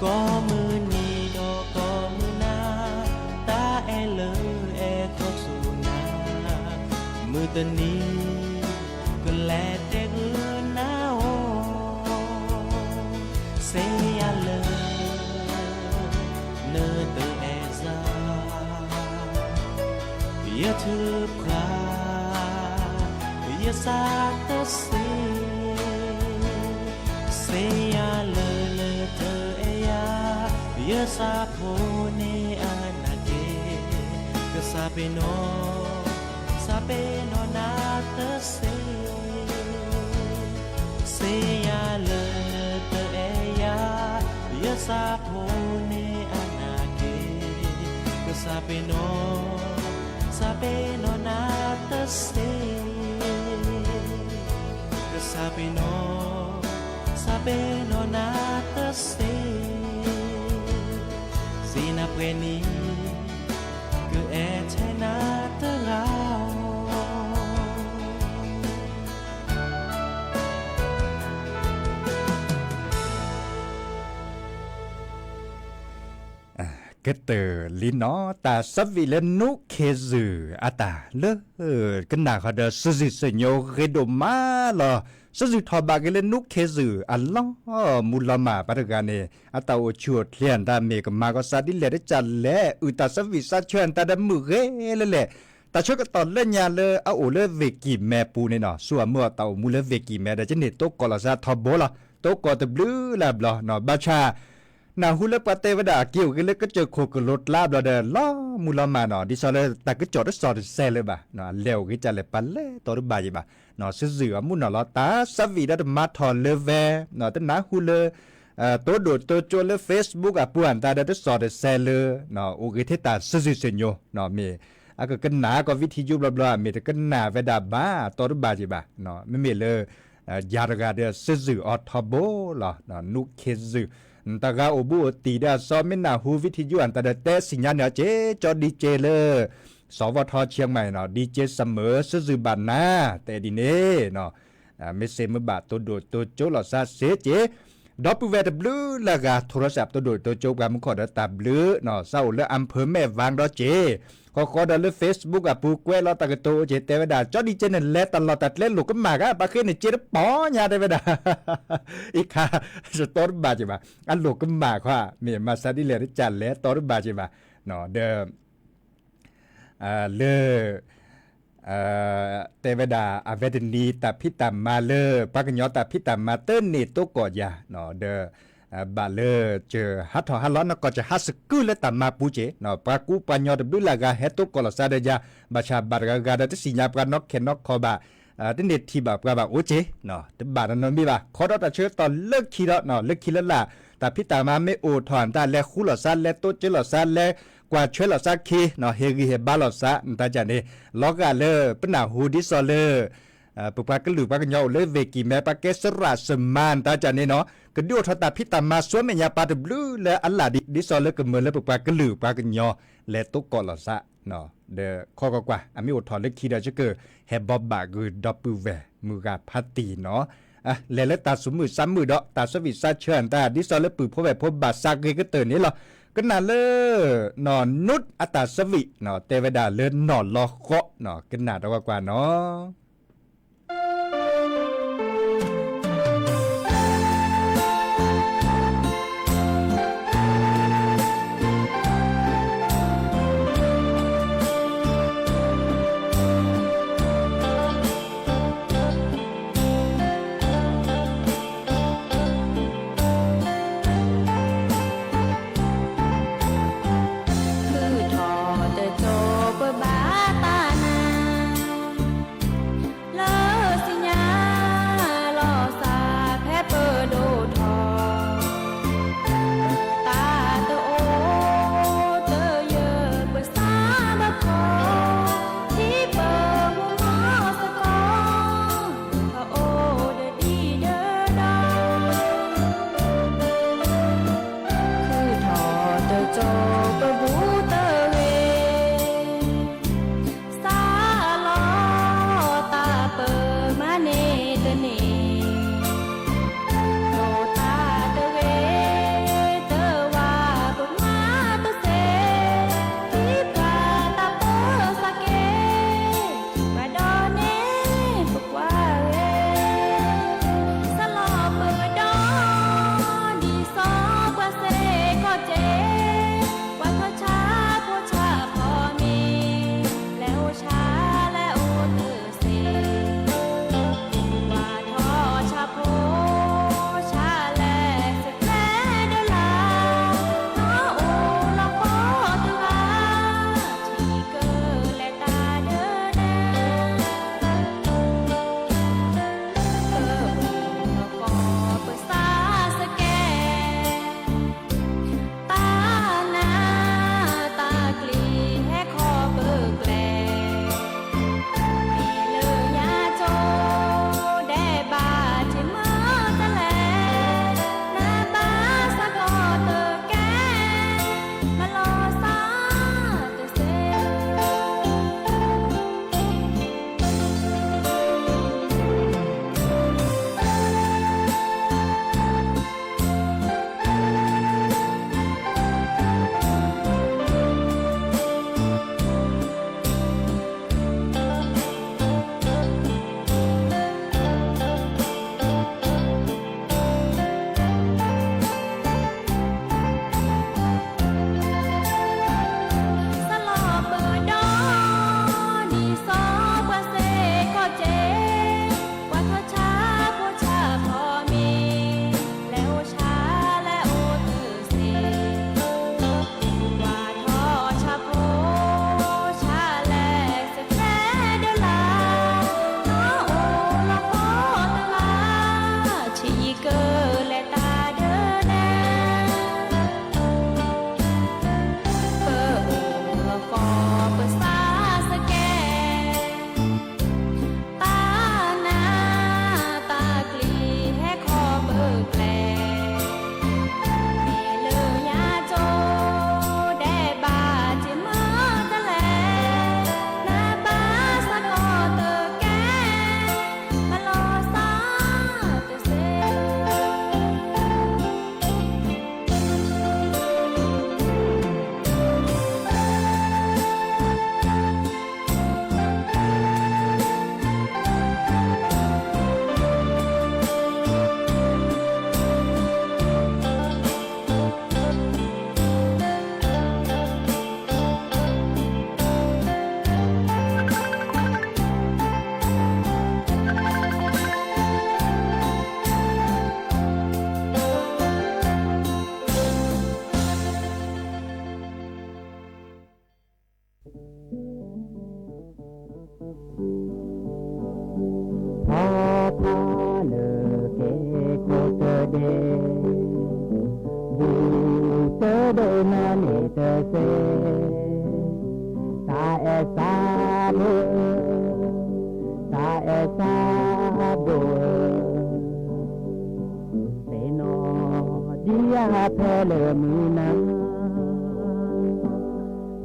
ကိးမုၢ်နံၤဒီးကိးမုၢ်နၤ, တၢ်အဲၣ်လၢအဲၣ်ခီဆူနၤ, မုၢ်တနံၤ ကလဲၤတဲဂုာ်နၤအီၤ, သ့ၣ်ညါလၢ နတအဲၣ်စၢ်, ယထုကဖၣ် ယစၢ်တသ့, သ့ၣ်ညါလၢနတအဲၣ်ယၤ, ယဆၣ်ဖိန့ၣ်အနၢ်က့ၤ, ကစၢ်ပ့ၤနီၣ်, စၢ်ပ့ၤနီၣ်နၤတသ့. သ့ၣ်ညါလၢနတအဲၣ်ယၤ, ယဆၣ်ဖိန့ၣ်အနၢ်က့ၤ, ကစၢ်ပ့ၤနီၣ်, စၢ်ပ့ၤနီၣ်နၤတသ့, ကစၢ်ပ့ၤနီၣ်, စၢ်ပ့ၤနီၣ်နၤတသ့, သ့ၣ်နၤပှဲၤန့ၣ် ကအဲၣ်ထဲနၤတဂၤဧိၤ. ကတၢၢ်လံနီၤ တၢ်ဆၢဝံၤလၢနူခ့ဇုာ်အတၢ် လၢကနၣ်ဃီဒီး စံးစံးဆၢညိဂ့ၤဒိၣ်မးလီၤ. စံးစံးထီၣ်ဘၣ်က့ၤလၢနူခ့ဇုာ်အလီၢ်မူလီၤမၢ်ဘၣ်တဂၤန့ၣ် အတၢ်အိၣ်ဆူၣ်အိၣ်ချ့အတၢ်မ့ၢ်ကမၤကီးစးဒ်လဲၣ်တကးလဲၣ် အုၣ်တၢ်ဆၢဝံၤစးဆၢအတၢ်ဒီးမုၢ်ဂ့ၤလၢလဲၣ် တၢ်ဆၢကတီၢ်လၢညါလၢအအိၣ်လၢ Vicky မဲပူၤန့ၣ်နီၤ, ဆူအမုၢ်အီၣ်တၢ်အိၣ်မူလၢ Vicky မဲဒီး ကန့ၢ်တိကိးလီၤသးထီဘိလီၤ. တိကိးတဘျုးလၢ်ဘျီနီၤ, ဘၣ်ဆၣ် နၢ်ဟူလၢပှၤတဲဝဲဒၣ်အက့ၤအိၣ်က့ၤလၢကစၢၢ်ခိၣ်ကလိကျါဘျီဒီး လီၤမူလီၤမၢ်နီၤ, ဒ်သိးလၢတၢ်ကစီၣ်တစီၤတစဲးလၢၤဘၣ်, အလဲၤအိၣ်က့ၤကလဲၣ် ပလဲၤတီတဘၣ်ယံၤဘၣ်, စုၣ်စုၣ်အမုၢ်နီၤလီၤ တၢ်သးဝံၣ်ဒီးတမၤထီၣ်လၢၤဝဲ, တနၢ်ဟူလၢ တိဒိၣ်တိကၠိလၢ Facebook အပူၤအတၢ်ဒီးတစီၤတစဲးလၢၤ, အိၣ်ဂ့ၤထဲတၢ်စုၣ်စုၣ်စုၣ်ညိ, မ့ၢ်အကကနၣ်ကီၢ် ဝံထံယိ ဘျီဘျီ မ့ၢ်တကနၣ်ဝဲဒၣ်ဘၣ်တီတဘၣ်ယံၤဘၣ်, မ့မ့ၢ်လၢ ယၤတဂၤဒီးစုၣ်စုၣ်အီၤထီဘိလီၤ, နူခ့စုၣ်, တဂၤအိၣ်ဘူးအိၣ်တံၢ်ဒီးအစီ မ့ၢ်နၢ်ဟူ ဝံထံယိ အတၢ်ဒီးတဲစံၣ်ညါန့ၣ်အီၤက့ၤ ကၠီဒံက့လၢ စီၤဝီထီဆံမၤနီၤ, ဒံက့စမၢ စုၣ်စုၣ်ဘၣ်နၤ, တဲဒ်န့ၣ်နီၤ မ့ၢ်စ့ၢ်မ့ၢ်ဘၣ်တိဒိၣ်တိကၠိလီၤသးစ့က့ၤ, ဒီပုၢ်ဝဲၢ်တဘျုးလၢ်ဂၤ ထိရစးတိဒိၣ်တိကၠိပှၤမူခိၣ်ဒီးတၢ်ဘျုးနီၤ, သးအိၣ်လၢ အၣ်ဖၢၣ်မဲၣ်ဝၣ်ဒီးက့ၤ, ဃီဃီဒီးလၢ Facebook အပူၤကွဲးလီၤတၢ်ကတိၤအိၣ်က့ၤ တဲဝဲဒၣ် ကၠီဒံက့န့ၣ် လဲၤတၢ်လီၢ်တၢ်ကျဲလိာ်ကမၣ်ဂၤ ဘၣ်ဃ့န့ၣ်က့တပီညါ တဲဝဲဒၣ် အံၤခါ တတီတဘၣ်က့ၤဘၣ်, အလိာ်ကမၣ်ခွါ မ့ၢ်မၤသးဒ်လဲၣ်တကးလဲၤတီတဘၣ်က့ၤဘၣ်, ဒီး လၢ တဲဝဲဒၣ် အဝဲတနံၤ တၢ်ဖံးတၢ်မၤလၢ ပှၤကညီတၢ်ဖံးတၢ်မၤတန့ၢ်တိကိးယၤ, ဒီး ဘၣ်လၢ ကဟးထီၣ်ဟးလီၤ နကီၢ်ကဟးစကုလၢတၢ်မၤပူၤက့ၤ, ပှၤကူပှၤကညီတဘျုးလၢ်ဂၤ ဟဲတိကိးလီၤသးဒီးယၤ, ဘၣ်ဆၣ်ဘၣ်တဂၤဂၤဒီး တစံၣ်ညါပှၤနီၢ်ခဲနီၢ်ခီဘၣ်, တန့ၢ်ထံၣ်ဘၣ်ပှၤဘၣ်အိၣ်က့ၤ, တဘၣ်နီတမံၤဘၣ်, ခီဒီးတၢ်ဆၢကတီၢ်လၢခံဒီး လၢခံလၢလာ် တၢ်ဖံးတၢ်မၤမ့ၢ်အိၣ်ထီၣ်နတၢ် လဲၤဃူလိာ်သး လဲၤတိကၠိလိာ်သး လဲၤကွၢ်ဆွဲလိာ်သးခံ, ဟ့ၣ်ဂံၢ်ဟ့ၣ်ဘါလိာ်သး နတၢ်ကန့ၣ်, လီၤဂာ်လၢ ပနၢ်ဟူဒ်သိးလၢ ပပှၤကလုာ်ပှၤကညီအိၣ်လၢ ဝ့ၢ်ကံၢ်မဲ ပှၤကဲစရၣ်စမါ နတၢ်ကန့ၣ်နီၤ, ကဒုးအိၣ်ထီၣ်တၢ်ဖံးတၢ်မၤ ဆူမဲာ်ညါပှၤတဘျုးလၢအလၢ်ဒ် ဒ်သိးလၢကမၢလၢပပှၤကလုာ်ပှၤကညီ လဲၤတိကိးလီၤသး, ဒီးခီကွၢ်ကွၢ် အမ့ၢ်အိၣ်ထီၣ်လၢခံဒီး ယကဟဲဘိးဘၣ်ဂုာ်ဒီပုၢ်ဝဲၢ်မုၢ်ဂၤဖးတံၢ်နီၤ, လဲၤလၢတၢ်သူၣ်မုာ်သးမုာ်ဒီး တၢ်ဆၢဝံၣ်သးဆၢအတၢ် ဒ်သိးလၢပုၢ်ဖိဝဲၢ်ဖိဘၣ်သးဂ့ၤကတၢၢ်န့ၣ်လီၤ. ကနၣ်လၢ နီၢ်နူးအတၢ်ဆၢဝံၣ် တဲဝဲဒၣ်လၢနီၢ်လီဃီ, ကနၣ်တဝဲကွၢ်နီၤ. ထုးထီၣ်တစိၤပဘၣ်တၢ်နၤ ထီဖးလၢက့ၤခိၣ်တဒ့, ဘူးတဒိၣ်နၤန့ၣ်တစ့, တၢ်အဲၣ်စၢ်ဘိ, တၢ်အဲၣ်စၢ်ဘိဧၢ, သ့ၣ်နီၣ်ဒံးယၤဖဲလၢမုၢ်နၤ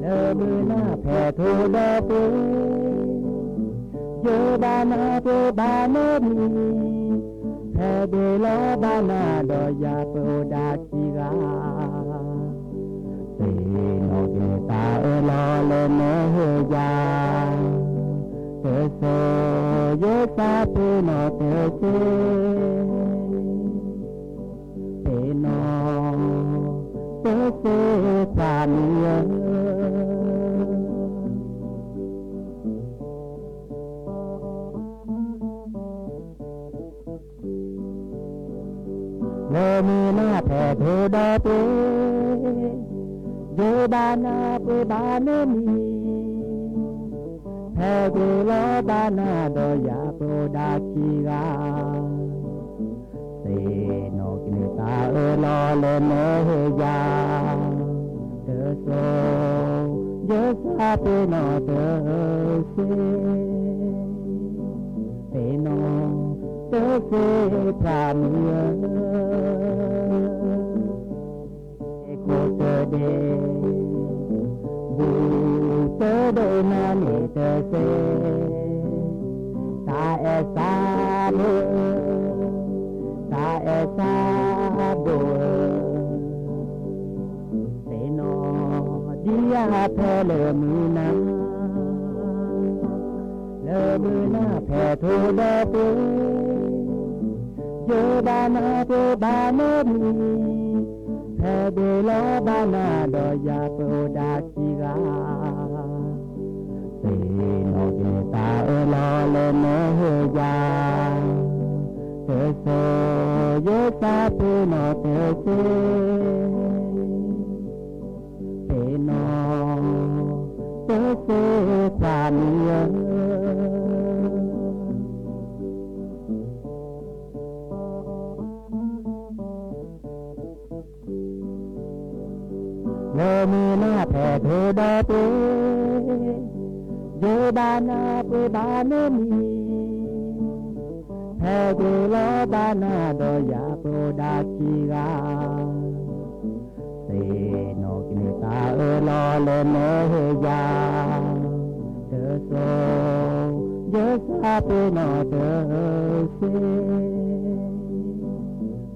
လၢမုၢ်နၤဖဲထိဒီးပှ့ၤ, ယဘၣ်နၤပှ့ၤဘၣ်နမံၤ, ဖဲဒ့လီၤဘၣ်နၤဒီးယၤပအိၣ်ဒၣ်ခံဂၤ, သ့ၣ်နီၣ်က့ၤတၢ်အၢၣ်လီၤလၢနဟ့ၣ်ယၤ, တစိၤယသးပ့ၤနီၣ်တစ့ ပ့ၤနီၣ်တစ့ခွါမံၤဧၢ, လၢမုၢ်နၤဖဲထိဒီးပှ့ၤ, ယဘၣ်နၤပှ့ၤဘၣ်နမံၤ, ဖဲဒ့လီၤဘၣ်နၤဒီးယၤပအိၣ်ဒၣ်ခံဂၤ, သ့ၣ်နီၣ်က့ၤတၢ်အၢၣ်လီၤလၢနဟ့ၣ်ယၤ, တစိၤယသးပ့ၤနီၣ်တစ့, ပ့ၤနီၣ်တစ့ခွါမံၤဧၢ, ခိၣ်တဒ့, ဘူးတဒိၣ်နၤန့ၣ်တစ့, တၢ်အဲၣ်စၢ်ဘိ, တၢ်အဲၣ်စၢ်ဘိဧၢ, သ့ၣ်နီၣ်ဒံးယၤဖဲလၢမုၢ်နၤ, လၢမုၢ်နၤဖဲထိဒီးပှ့ၤ, ယဘၣ်နၤပှ့ၤဘၣ်နမံၤ, ဖဲဒ့လီၤဘၣ်နၤဒီးယၤပအိၣ်ဒၣ်ခံဂၤ, သ့ၣ်နီၣ်က့ၤတၢ်အၢၣ်လီၤလၢနဟ့ၣ်ယၤ, တစိၤယသးပ့ၤနီၣ်တစ့, ပ့ၤနီၣ်တစ့ခွါမံၤဧၢ, လၢမုၢ်နၤဖဲထိဒီးပှ့ၤ, ယဘၣ်နၤပှ့ၤဘၣ်နမံၤ, ဖဲဒ့လီၤဘၣ်နၤဒီးယၤပအိၣ်ဒၣ်ခံဂၤ, သ့ၣ်နီၣ်က့ၤတၢ်အၢၣ်လီၤလၢနဟ့ၣ်ယၤ, တစိၤယသးပ့ၤနီၣ်တစ့,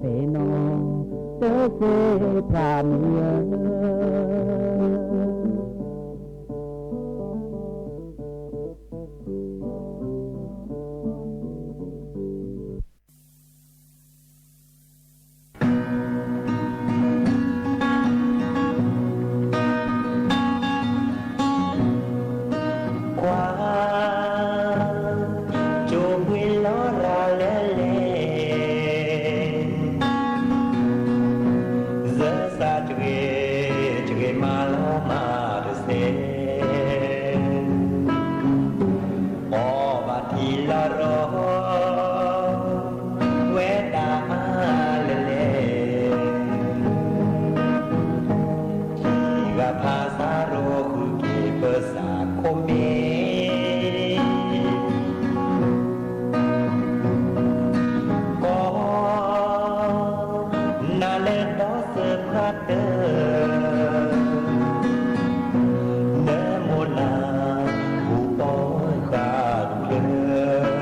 ပ့ၤနီၣ်တစ့ခွါမံၤဧၢ. ကွၢ်, ကၠိပှ့ၤလီၤရၤလၢလဲၣ်, စၢစးတဂ့ၤ, တဂ့ၤမၤလီၤမၤတစဲး, အီၣ်ဘၣ်ထံလီၤရီၤ, ဝဲဒၣ်အါလၢလဲၣ်, ခံဂၤဖးစးရိၤဃုာ်က့ၤပစးခိၣ်မ့ၢ် ကီ, နၤလၢဒီးစၢဖးတၢၢ်, နမိၢ်နၤ ဘူၣ်ပီၢ်ဃာ်တဖျၢၣ်,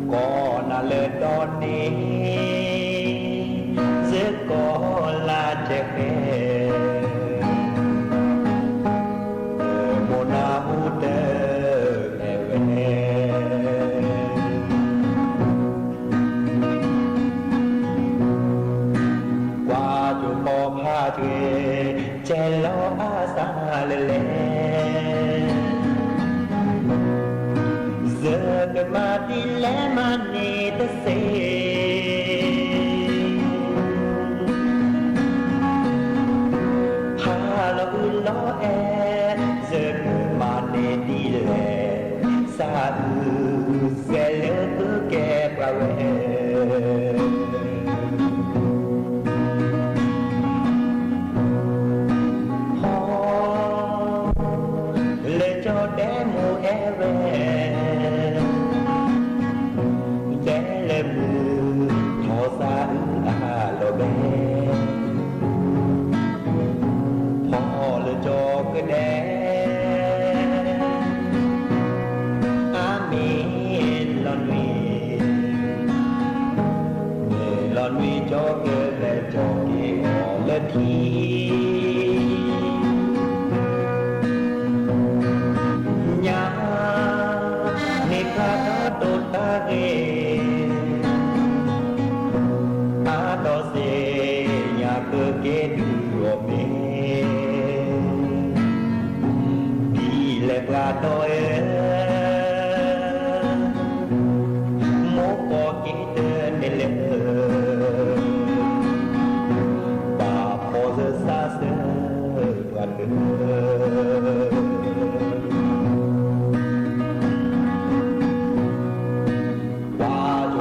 ကီနၤလၢဒီးန့ၣ် စၢကီလါတဃဲၢ်, မိၢ်နၤဟူတၢ်လဲၤဝဲ, ကွၢ်ကၠိဖီဖးတဂ့ၤ, ကဲလီၤအါစးလၢလဲၣ်, စၢကမၤဒ်လဲၣ်မၤန့ၢ်တစ့ ဖးလီၤအုၣ်လီၤအဲၣ်, စၢကမၤန့ၢ်ဒ်လဲၣ်, စးအုၣ် နွံကၠီကလဲၤကၠီက့ၤအီၤလၢထံ ညါ မ့ၢ်ဖျါထီၣ်ဒိၣ်တၢ်ဂ့ၤ အါထီၣ်စ့ၢ် ညါကက့ၤဒုးအီၤမ့ၢ် ဒ်လဲၣ်ပှၤဒီးအဲ မိၢ်ကီၢ်က့ၤတန့ၢ်လၢ ဘၣ်ဖီၣ်စၢၤစးစၢၤပှၤတ ပှၤယ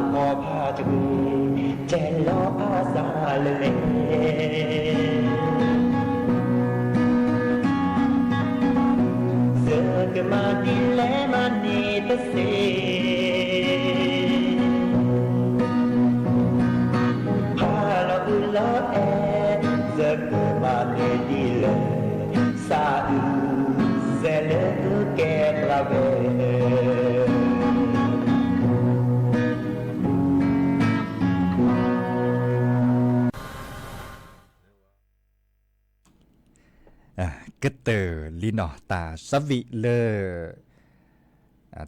ိၤကီၢ်ဖးတက့ၢ် ကဲလီၤအါစၢ်လၢလဲၣ် စကမၤဒ်လဲၣ်မၤန့ၢ်တသ့ ဖးလီၤအုးလီၤအဲၣ် စကမၤန့ၢ်ဒ်လဲၣ် စးအုးစဲးလၢကကဲပှၤဝဲ ကတၢၢ်လံနီၤ တၢ်ဆၢဝံၣ်လၢ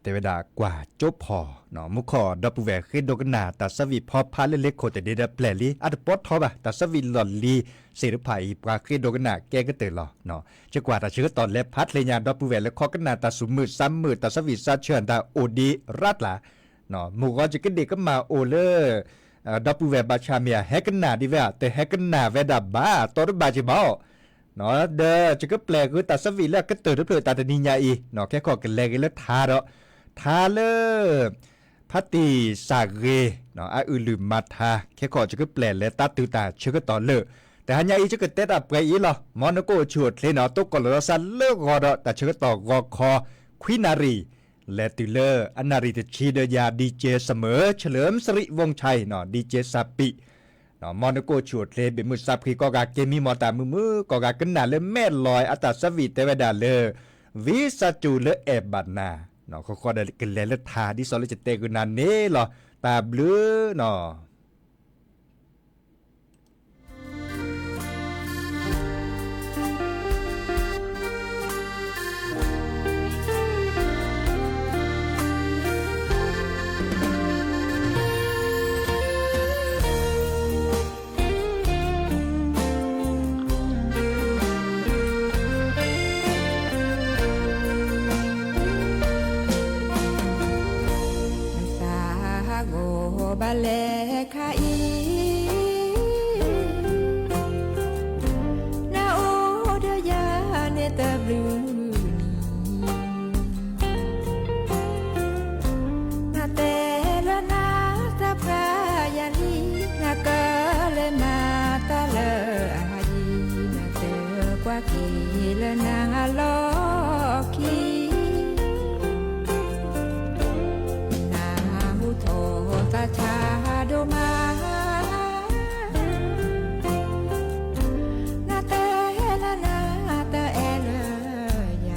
တဲဝဲဒၣ်ကွၢ်ကၠိဖီၣ် မူခိၣ်ဒီပုၢ်ဝဲၢ်ဃ့ဒိကနၣ် တၢ်ဆၢဝံၣ်ဖီဖးလၢလ့ခိၣ်တဒ့ဒီးပျဲၢ်လံ အတပီထီဘၣ် တၢ်ဆၢဝံၣ်လီၢ်လံၤသ့ၣ်တဖၣ်အံၤ ပှၤဃ့ဒိကနၣ်ကဲကတၢၢ်လီၤ. ယကွၢ်တၢ်ဆၢကတီၢ်လဲၤဖးချ့ညါ ဒီပုၢ်ဝဲၢ်လၢခိးကနၣ်တၢ်စူၤမုာ်စးမုာ် တၢ်ဆၢဝံၣ်စးဆၢတၢ်အိၣ်ဒံးရၣ်ကျါ မုၢ်ဂီၤယကဒ့ၣ်ကမၣ်အိၣ်လၢ ဒီပုၢ်ဝဲၢ်ဘၣ်ဆၣ်မ့ၢ်ဧါ ဟဲကနၣ်ဒံးဝဲဧါ တဟဲကနၣ်ဝဲဒၣ်ဘၣ် တီတဘၣ်က့ၤဘၣ် ဒီးယကပျဲၢ်ဃုာ်တၢ်ဆၢဝံၣ်လၢအကတၢၢ်တဖျၢၣ်တၢ်တနံၤညါအံၤ ခဲခီၣ်ကလဲၤဂ့ၤလၢထါဒီး ထါလၢ ဖါတံၢ်စၢ်ဂ့ၤ အအုၣ်လုၢ်မၤထါ ခဲခီၣ်ယကပျဲၢ်လဲၤတၢ်တုၤတၢ်ဆၢကတီၢ်လၢ တဟါညါအံၤ ယကတဲတၢ်ပှဲၤအံၤလီၤ. မ်နကအိၣ်ဆူၣ်အိၣ်ချ့နီၤ တိကိၢ်လီၤသးလၢဂီၤဒီး တၢ်ဆၢကတီၢ်ဂီၤခီ ခွံနၣ်ရံၣ် လဲၤတုၤလၢအနၣ်ရံၣ်တဆံဒီးယၤ DJ Summer เฉลิมสิริวงศ์ชัยနီၤ DJ စၢ်ပံး မ်နကအိၣ်ဆူၣ်အိၣ်ချ့ ဘ့ၣ်မုၢ်စၢ်ဖှံကိးဂၤ က့ၤမံမီၢ်တၢ်မုာ်မုာ် ကိးဂၤကနၣ်လၢမဲာ်လီၤ အတၢ်ဆၢဝံၣ်တဲဝဲဒၣ်လၢ ဝံစၢ်စူၤလၢအဲၣ်ဘၣ်နၤ ဃီဃီဒီးကလဲၤလၢထါ ဒ်သိးလၢယတဲဂုာ်နၤန့ၣ်လီၤ. တၢ်ဘျုးနီၤ နသးဟးဂီၤဘၣ်လဲၣ်ခါအံၤ နအိၣ်ဒီးယၤန့ၣ်တဘျုးနံၤ နတဲလၢနသးပှၢ်ယၤလံ နကလဲၤမၤတၢ်လၢအဟးယံၤ နတဲကွၢ်က့ၤလၢနလီၢ်ခံ နဟူထီၣ်သးဆါဒိၣ်မး နတဲလၢနတအဲၣ်လၢယၤ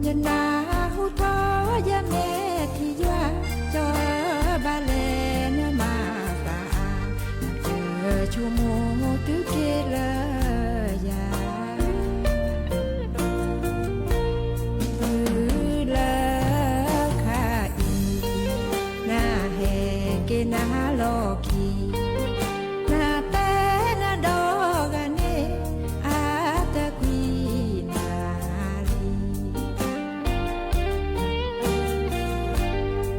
ယနၢ်ဟူထီၣ်ယမဲာ်ထံယွၤ ကၠီဘၣ်လဲၣ်နမၤသးအါ နဆိကမိၣ်တုၤက့ၤလၢယၤ တုၤလၢခါအံၤ နဟဲက့ၤနလီၢ်ခံ နတဲနဒီဂၤန့ၣ် အါတကွံနၤလံ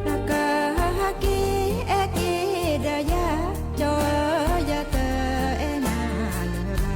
နကဟဲက့ၤအဲၣ်က့ၤဒီးယၤ ကၠီယတအဲၣ်နၤလၢၤဘၣ်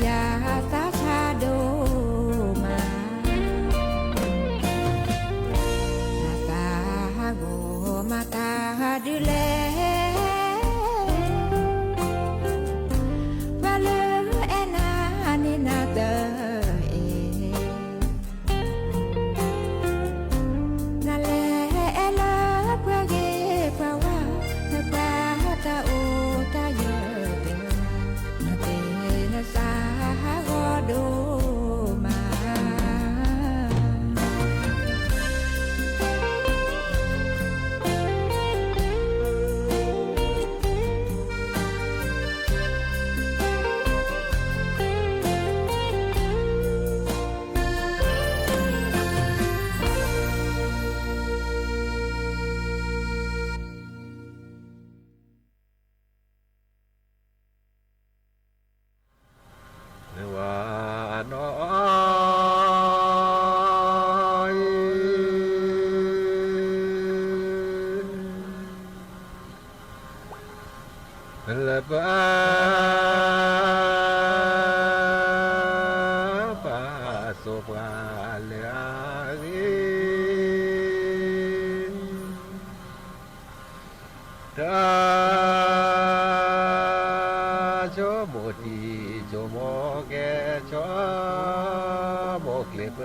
ယသးဆါဒိၣ်မး, နသးဂီၤမၤတၢ်ဒုးလဲၣ်, ပှၤလၢအဲၣ်နၤန့ၣ်နၤတအဲၣ် နလဲၤအဲၣ်လၢပှၤဂ့ၤပှၤဝါ, နပှၤတၢ်အိၣ်တၢ်ယၢၤတဂၤ, နသးဂီၤဒိၣ်မး. လၢပ ပစိပှၤလၢအဂ့ၤ တၢ် ဆိကမိၣ်တံၤဆိကမိၣ်ကဲ ဆိကမိၣ်ကျဲၤပၢ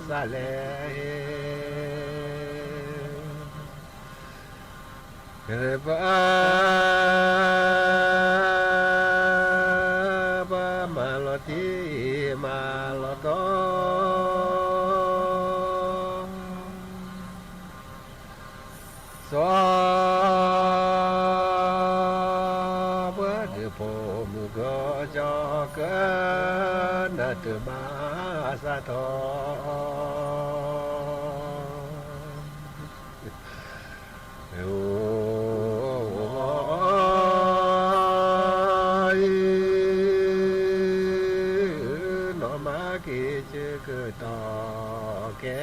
စးလဲၣ် ပ ပမၤလီၤတံၢ်မၤလီၤတီ စီၤ ပှၤဒုးဖိမုၣ်ကီၤကၠီကၢ နတမၤစးထီၣ် အိၣ် နီၢ်မၤက့ၤဆၢကတီၢ်ကဲ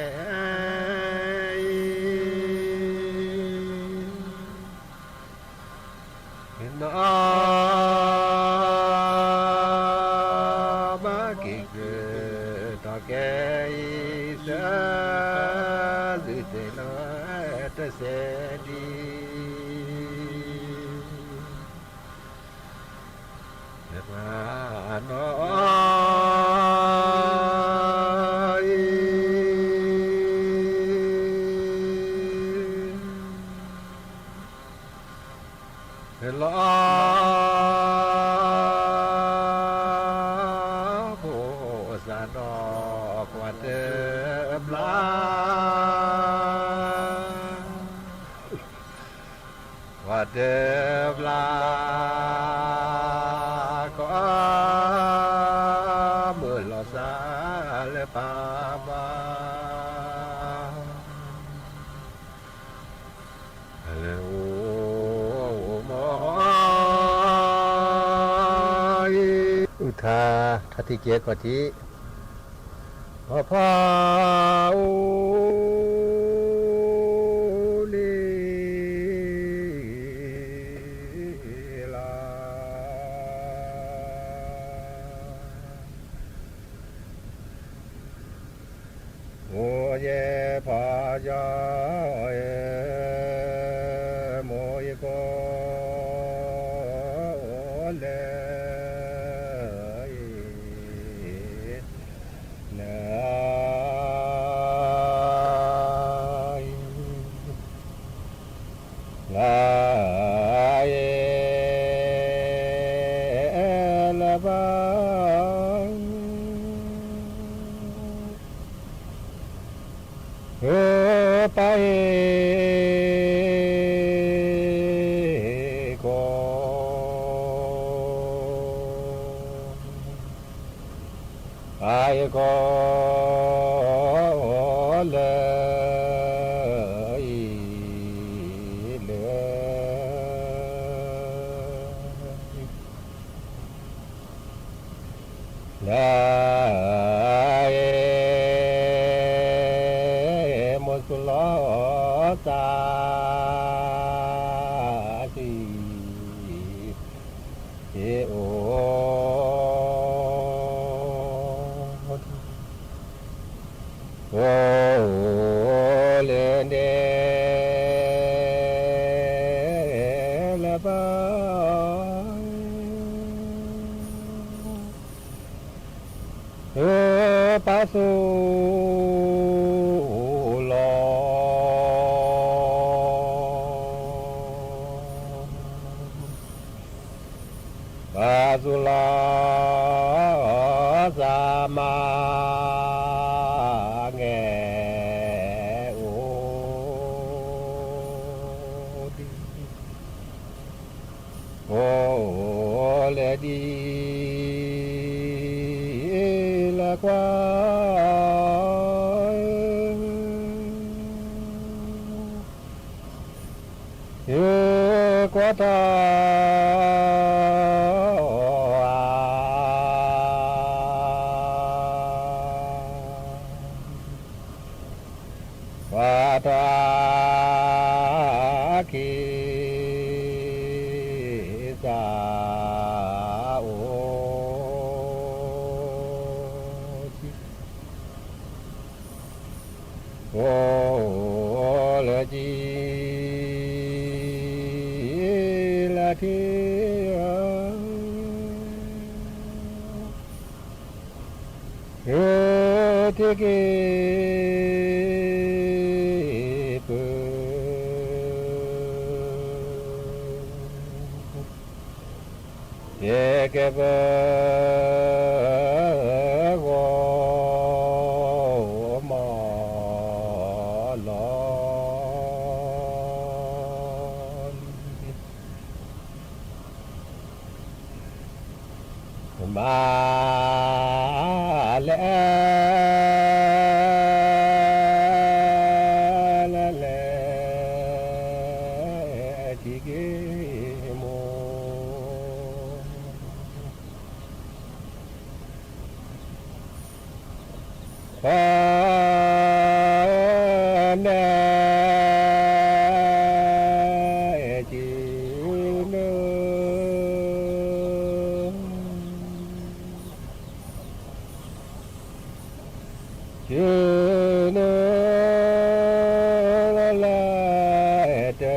နီၢ် မၤက့ၤဆၢကတီၢ်ကဲအံၤ စၢ သုတဲလီၤတစဲးဒံး လၢပှၤနီၢ်အံၤ လီၤ ဖိစၢ်နီၢ်ကွၢ်တဘျါ ကွၢ်တဘျါ ကီၢ်မုၢ်လီၤစၢ်လၢပၢ်ပၢ် လၢအိၣ်မီၢ်အံၤ အုၣ်ထါ ထါထံကဲကီၢ်ထံး ပဖီအိၣ်လံ လီၤ မိၢ်ယဲဖီယီ မိၢ်ယကိးလၢ န လၢ လၢဘၣ် ပၢ်ဧၢ ကိး ပၢ်ဧၢ ကိးလၢ အံၤ လၢ လၢ မိၢ်သူၣ်လီၤသး စံး အိၣ် ပၢ်သိၣ်လီၤ. ပၢ်သိၣ်လီၤ သးမၤငဲၢ် အိၣ်ဒံး အိၣ်လၢဒ် လၢကွၢ် ကွၢ်တၢ် ကွၢ်တၢ် ခံ သး အိၣ်ဒံး အိၣ်လၢဒ် လၢထံ ထံက့ၤ ပၢၢ် ကဲကဲပၢၢ် ဂီၤမီၤလီၤလံ မၤလဲၣ် လဲၣ်လဲၣ် ထံက့ၤမိၢ် ပၢ်နဲၣ် က့ၤနၢ က့ၤနၢ လၢ တၢ်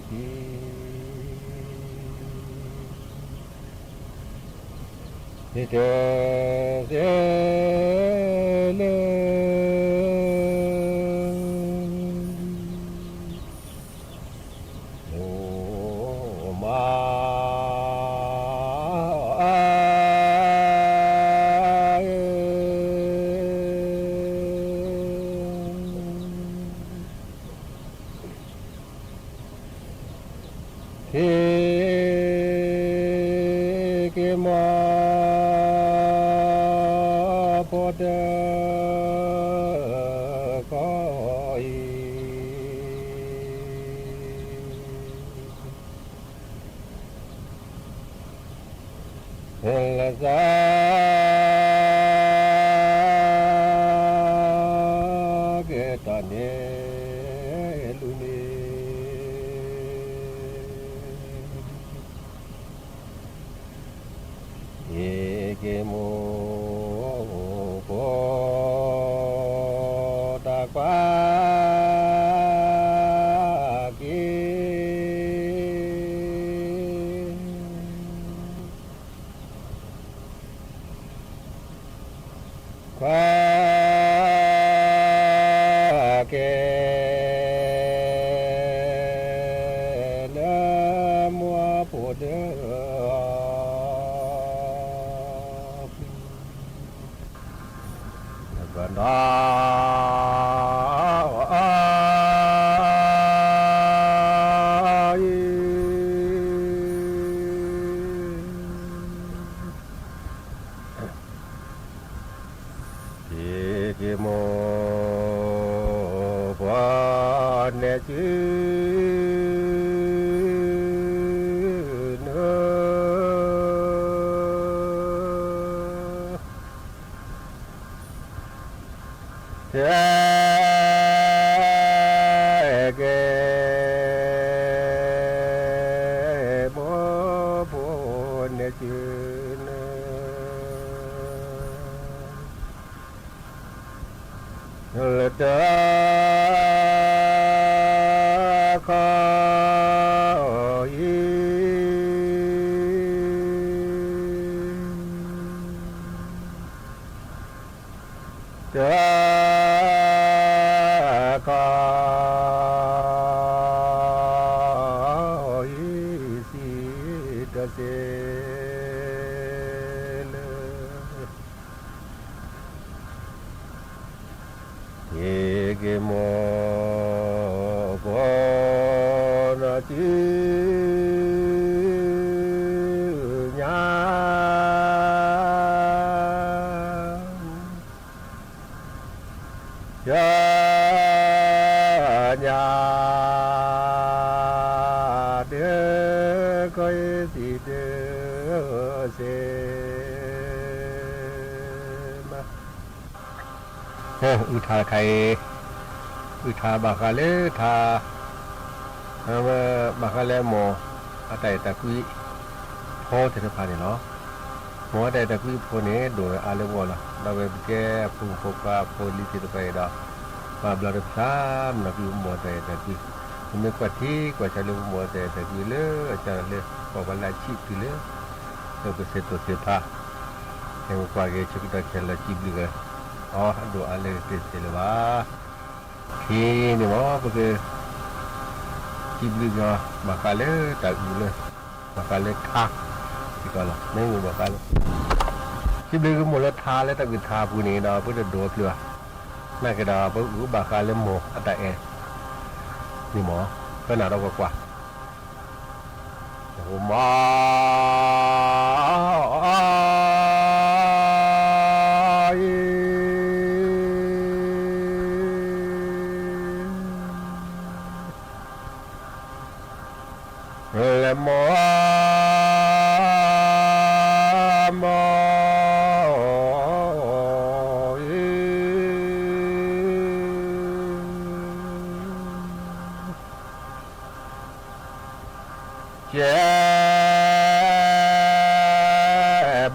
ကီၢ်အံၤ တၢ် သ့လၢ မိၢ်မး ထံက့ၤမိၢ်ဖိတၢ် ကီၢ်အံၤ လၢသး ကဲတၢ်န့ၣ် လူၤန့ၣ် က့ၤက့ၤမိၢ်ဖိတၢ်ကွၢ်က့ၤ ကွၢ်က့ၤ လၢမိၢ်ဖိတၢ် ပၢ်နီၢ် အံၤ က့ၤက့ၤမိၢ်ဖိနဲၣ်က့ၤနၢ ကဲက့ၤ မိၢ်ဖိနဲၣ်က့ၤနၢ လၢတၢ်ခီအံၤ တၢ်ခီအံၤစံးတစ့ လၢ ယက့ၤမိၢ်ကိးနီၢ်စုညါ ယညါ တခီအံၤစံးတစ့မး အုၣ်ထါတခါအံၤ, အုၣ်ထါဘၣ်ဃးလၢထါ, ဘၣ်ဃးလၢမိၢ်အတၢ်အဲၣ်တၢ်ကွံဖိသ့ၣ်တဖၣ်န့ၣ်လီၤ. မိၢ်အတၢ်အဲၣ်တၢ်ကွံဖိန့ၣ် ဒိၣ်ဝဲအါလၢပဂီၢ်လီၤ. ဒီးဝဲပကဲအဖိမုၣ်ဖိခွါဖိလံၤသ့ၣ်တဖၣ်အံၤဒီး ဘၣ်ဘျီဒီးပသးမုာ်နီၣ်ကွံာ်ပမိၢ်အတၢ်အဲၣ်တၢ်ကွံ, ပမ့ၢ်ကွၢ်ထံကွၢ်ဆးလၢပမိၢ်အတၢ်အဲၣ်တၢ်ကွံလၢအစးထီၣ်လၢ ပှၤဘၣ်လၢအဆံးတုၤလၢ ဒီးပစဲးတိၢ်သ့ၣ်တဖၣ်, ဟဲပကွၢ်က့ၤဆၢကတီၢ်ခဲလၢာ် စံးဘျုးက့ၤအီၤ အဒိၣ်အါလၢကတၢၢ်တစဲးလၢၤဘၣ်. ခဲအံၤန့ၣ်မ့ၢ် ပက စံးဘျုးက့ၤအီၤ ဘၣ်ဃးလၢတၢ်အုၣ်လၢ ဘၣ်ဃးလၢထါ စ့ၢ်ကီးလီၤ. မ့ၢ်မ့ၢ်ဘၣ်ဃးလၢ စံးဘျုးက့ၤမိၢ်လၢထါလၢတၢ်အုၣ်ထါအပူၤန့ၣ်ဒီး ပတဒိးပျုၤဘၣ်. နာ်က့ဒီး ပအုၣ်ဘၣ်ဃးလၢမိၢ်အတၢ်အဲၣ် န့ၣ်မ့ၢ် ပနၢ်ဒီးကွၢ်ကွၢ် မ လၢမိၢ် မိၢ် ကဲ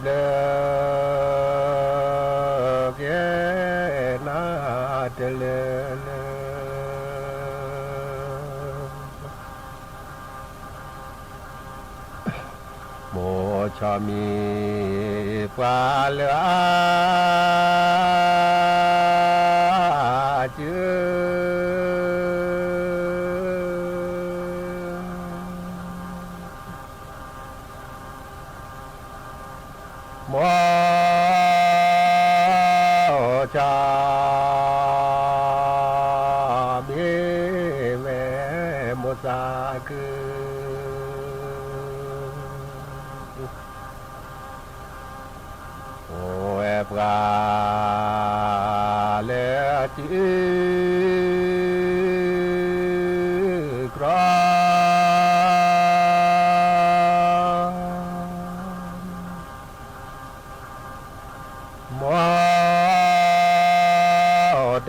ဘျၢ ကဲ နၤတလၢလၢ မိၢ်ဆီမံၤ ပှၤလၢအ စု မိၢ် ဆီ မ့ၢ်ဝဲ မိၢ်သးခု အိၣ်ဝဲပှၤ လၢအစု ကြီ မိၢ် တ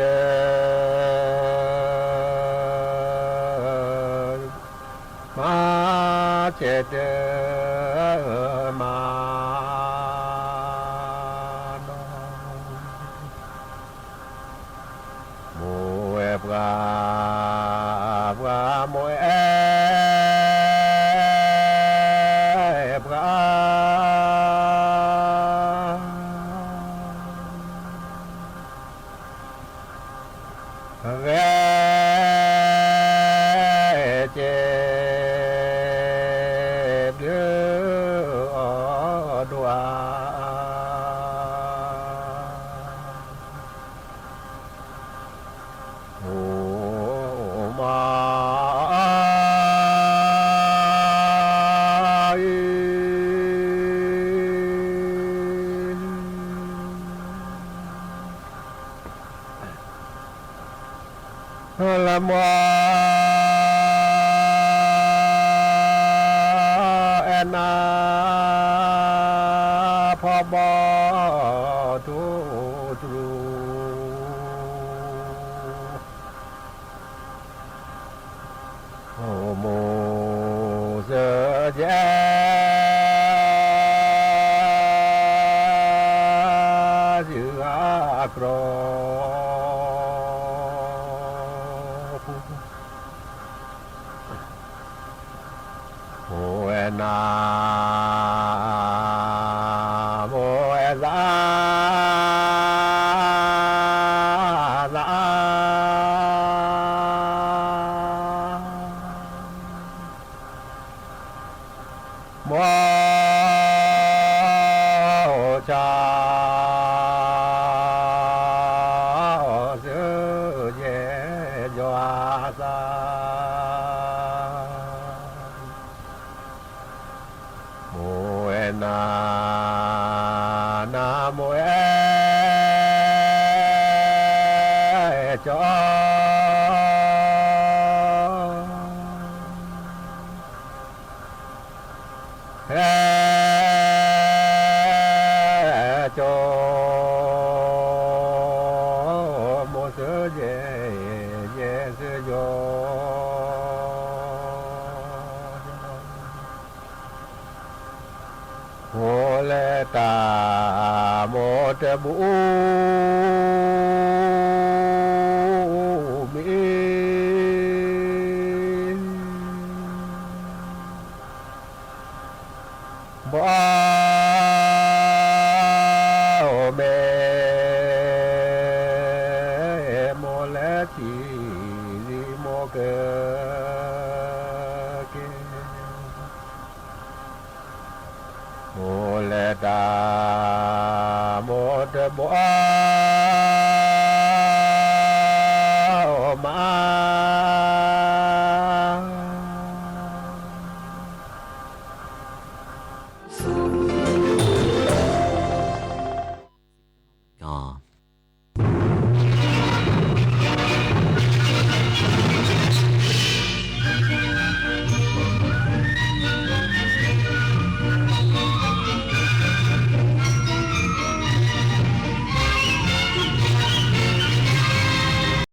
မၤ ဆဲးတ မၤ နီၢ် မိၢ်အဲၣ်ပှၤ ပှၤမိၢ်အဲၣ်ပှၤ ဂဲၤ ကဲ ဘျုး အီၤဒိၣ်အါ အိၣ်မး လၢမိၢ် အဲၣ်နၤ ဖီဘီ ထူတရူ မိၢ်စၢၤယဲ စုဂၤကြီ မိၢ်အဲၣ်နၤ မိၢ်အဲၣ်သး မိၢ်အိၣ်ဆီ အိၣ်စုယဲၢ်ယွၤသး မိၢ်ဝဲနၤ နမိၢ်အဲၣ်ကၠီ ဟဲကၠီ မိၢ်စုယဲၢ် ယဲၢ်စုယိၤ မိၢ်လဲၤတၢ်မိၢ်တဘူး မ့ၢ် ဘီအိၣ်မဲ မိၢ်လဲၤထံၣ်လံမိၢ်ကက့ၤ မိၢ်လဲၤတၢ် မိၢ်တဘူး မါ က